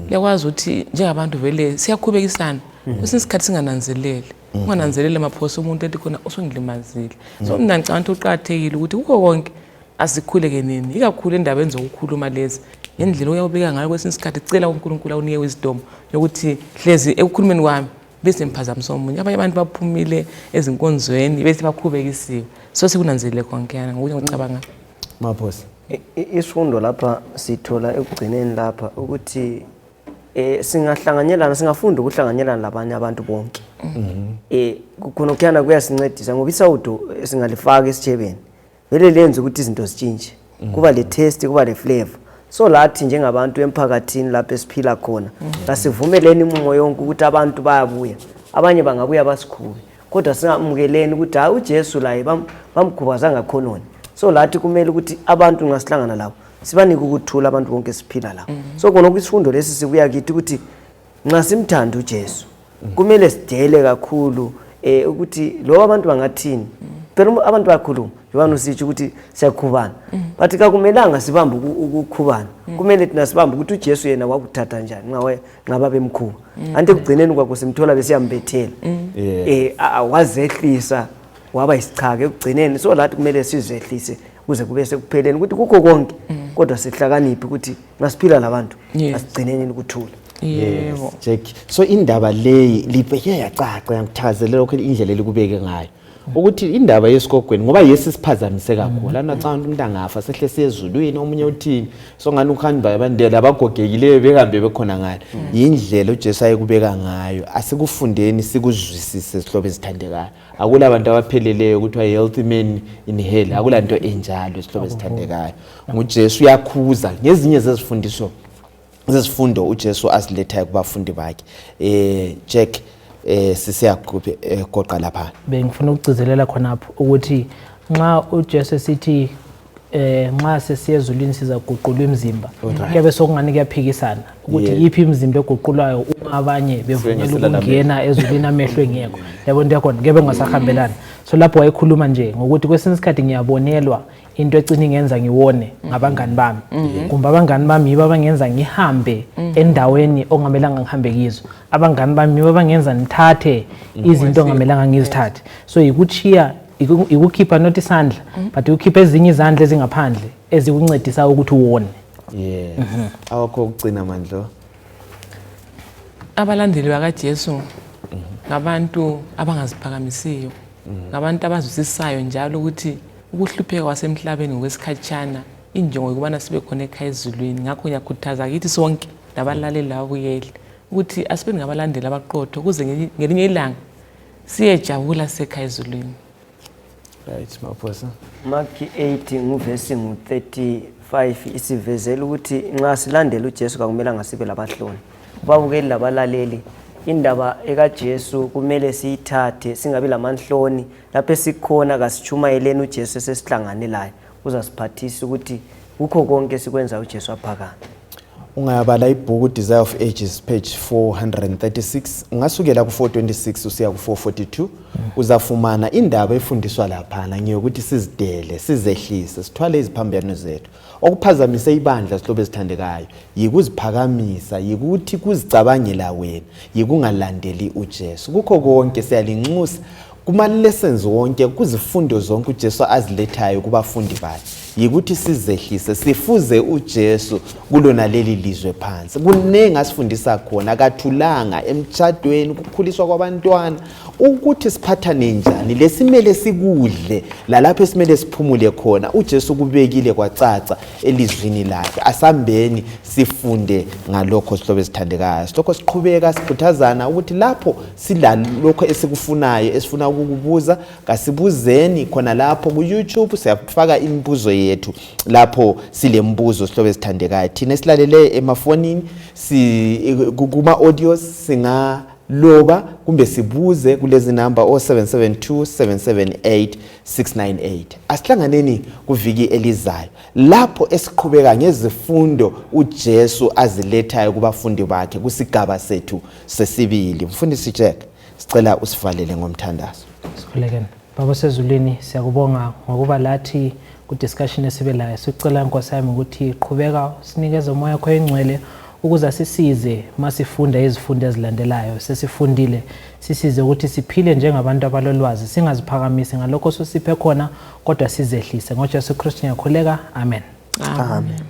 Liyakwazi ukuthi njengabantu vele siyakhubekisana. Kwesinye isikhathi singananzeleli. Ungananzeleli maphosa umuntu ethi khona usungilimazile. So mina ngicabanga ukuthi kuqakathekile ukuthi kukho konke asikhuleke nini, ikakhulu endabeni zokukhuluma lezi. Ngendlela oyawubeka ngayo kwesinye isikhathi, cela uNkulunkulu awunike wisdom yokuthi hlezi ekukhulumeni kwami bese ngiphazamisa omunye. Abanye abantu baphumile ezinkonzweni bese bakhubekisiwe. So sikunanzelele konke yana ngokunye ngicabanga. Maphosa. Isifundo lapha sithola ekugcineni lapha ukuthi singahlanganyelana, singafunda ukuhlanganyelana labanye abantu bonke. Khona kuyana kuyasincedisa ngoba isawudo singalifaka esitshebeni. Vele lenza ukuthi izinto zitshintshe. Kuba le taste, kuba le flavor. So lathi njengabantu emphakathini lapho esiphila khona, kasivumeleni imumo yonke ukuthi abantu bayabuya. Abanye bangabuya basikhube. Kodwa singamukeleni ukuthi hayi uJesu laye bamkhubaza ngakhononi. So lathi kumele ukuthi abantu nxa sihlangana labo sibanike ukuthula abantu bonke siphila labo. So khona isifundo lesi sibuya kithi ukuthi nxa simthanda uJesu kumele sidele kakhulu ukuthi lo abantu bangathini. Phela abantu bayakhuluma njengoba usitsho ukuthi siyakhubana, but kakumelanga sibambe ukukhubana. Kumele thina sibambe ukuthi uJesu yena wakuthatha njani nxa babemkhuba. Anti ekugcineni kwakho simthola besiyambethela. Wazehlisa waba isichaka ekugcineni. So lathi kumele sizehlise kuze kube sekupheleni ukuthi kukho konke, kodwa sihlakaniphe ukuthi nxa siphila labantu asigcineni ukuthula. Yebo. Yes, Jack. So indaba leyi libeke yacaca, ngiyakuthazelela lokho indlela elikubeke ngayo. Ukuthi indaba yesigogweni ngoba yesi siphazamise kakhulu. Lana cha umuntu angafa sehle sezulwini, omunye uthini. So ngani ukuhamba abandela abagogekileyo behambe bekhona ngale. Yindlela uJesu ayekubeka ngayo. Asikufundeni sikuzwisise sihlobo ezithandekayo. Akula abantu abapheleleyo ukuthi healthy men in hell. Akula nto enjalo sihlobo ezithandekayo. NguJesu uyakhuza ngezinye zezifundiso zezifundo uJesu azilethayo kubafundi bakhe. Jack, sisiyaqhubeka goqa lapha. Bengifuna ukugcizelela khonapho ukuthi nxa uJesu esithi nxa sesiya ezulwini sizaguqulwa imizimba, kuyabe sokungani kuyaphikisana ukuthi yiphi imizimba eguqulwayo uma abanye bevunyelwa Sengaselana ukungena ezulwini amehlo engekho. Yabo into yakhona kuyabe kungasahambelani. So lapho wayekhuluma nje ngokuthi kwesinye isikhathi ngiyabonelwa into egcina ingenza ngiwone ngabangani bami, kumbe abangani bami yibo abangenza ngihambe endaweni okungamelanga ngihambe kizo, abangani bami yibo abangenza ngithathe izinto okungamelanga ngizithathe. So yikuchiya Ikukhipha not isandla, but ikukhipha ezinye izandla ezingaphandle ezikuncedisa ukuthi uwone. Yes. Awakho ukugcina, Mandlo. Abalandeli bakaJesu ngabantu abangaziphakamisiyo, ngabantu abazwisisayo njalo ukuthi ukuhlupheka kwasemhlabeni ngokwesikhatshana, injongo yokubana sibe khona ekhaya ezulwini. Ngakho ngiyakhuthaza kithi sonke labalaleli lababukeli ukuthi asibe ngabalandeli abaqotho ukuze ngelinye ilanga siyejabula sisekhaya ezulwini. Right, Maphosa. Mark 8 nguvesi ngu-35 isivezela ukuthi nxa silandela uJesu kakumelanga sibe labahloni. Kubabukeli labalaleli, indaba ekaJesu kumele siyithathe, singabi lamanhloni. Lapho esikhona kasitshumayeleni uJesu esesihlangane laye, uzasiphathisa ukuthi kukho konke sikwenza uJesu aphakame. Ungayabala ibhuku Desire of Ages, page 436, ungasukela ku-426 usiya ku-442, uzafumana indaba efundiswa laphana ngiyokuthi sizidele, sizehlise, sithwale iziphambano zethu. Okuphazamise ibandla, sihlobo ezithandekayo, yikuziphakamisa, yikuthi kuzicabangela wena, yikungalandeli uJesu kukho konke. Siyalinxusa kuma-lessons wonke, kuzifundo zonke uJesu azilethayo kubafundi bakhe, yikuthi sizehlise, sifuze uJesu kulona leli lizwe phansi. Kuningi asifundisa khona, akathulanga emtshadweni, ukukhuliswa kwabantwana, ukuthi siphathane njani, lesimele sikudle, lalapho esimele siphumule khona. UJesu kubekile kwacaca elizwini lakhe. Asambeni sifunde ngalokho, sihlobo esithandekayo. Silokho siqhubeka sikhuthazana ukuthi lapho silalokho esikufunayo, esifuna ukukubuza, kasibuzeni khona lapho ku-YouTube. Siyafaka imibuzo yethu lapho silembuzo, sihlobo esithandekayo. Thina esilalele emafonini, kuma-audios, singaloba kumbe sibuze kulezi namba o-772 778 698. Asihlanganeni kuviki elizayo lapho esiqhubeka ngezifundo uJesu azilethayo kubafundi bakhe kusigaba sethu sesibili. Mfundisi Jack, sicela usivalele ngomthandazo. Sikhulekeni. Baba sezulwini, siyakubonga ngokuba lathi ku-discussion esibe layo. Sicela, Nkosi yami, ukuthi qhubeka sinikeze umoya wakho oyingcwele ukuze sisize masifunda izifundo ezilandelayo. Sesifundile, sisize ukuthi siphile njengabantu abalolwazi, singaziphakamisi ngalokho sosiphe khona, kodwa sizehlise. NgoJesu Kristu ngiyakhuleka, amen. Amen.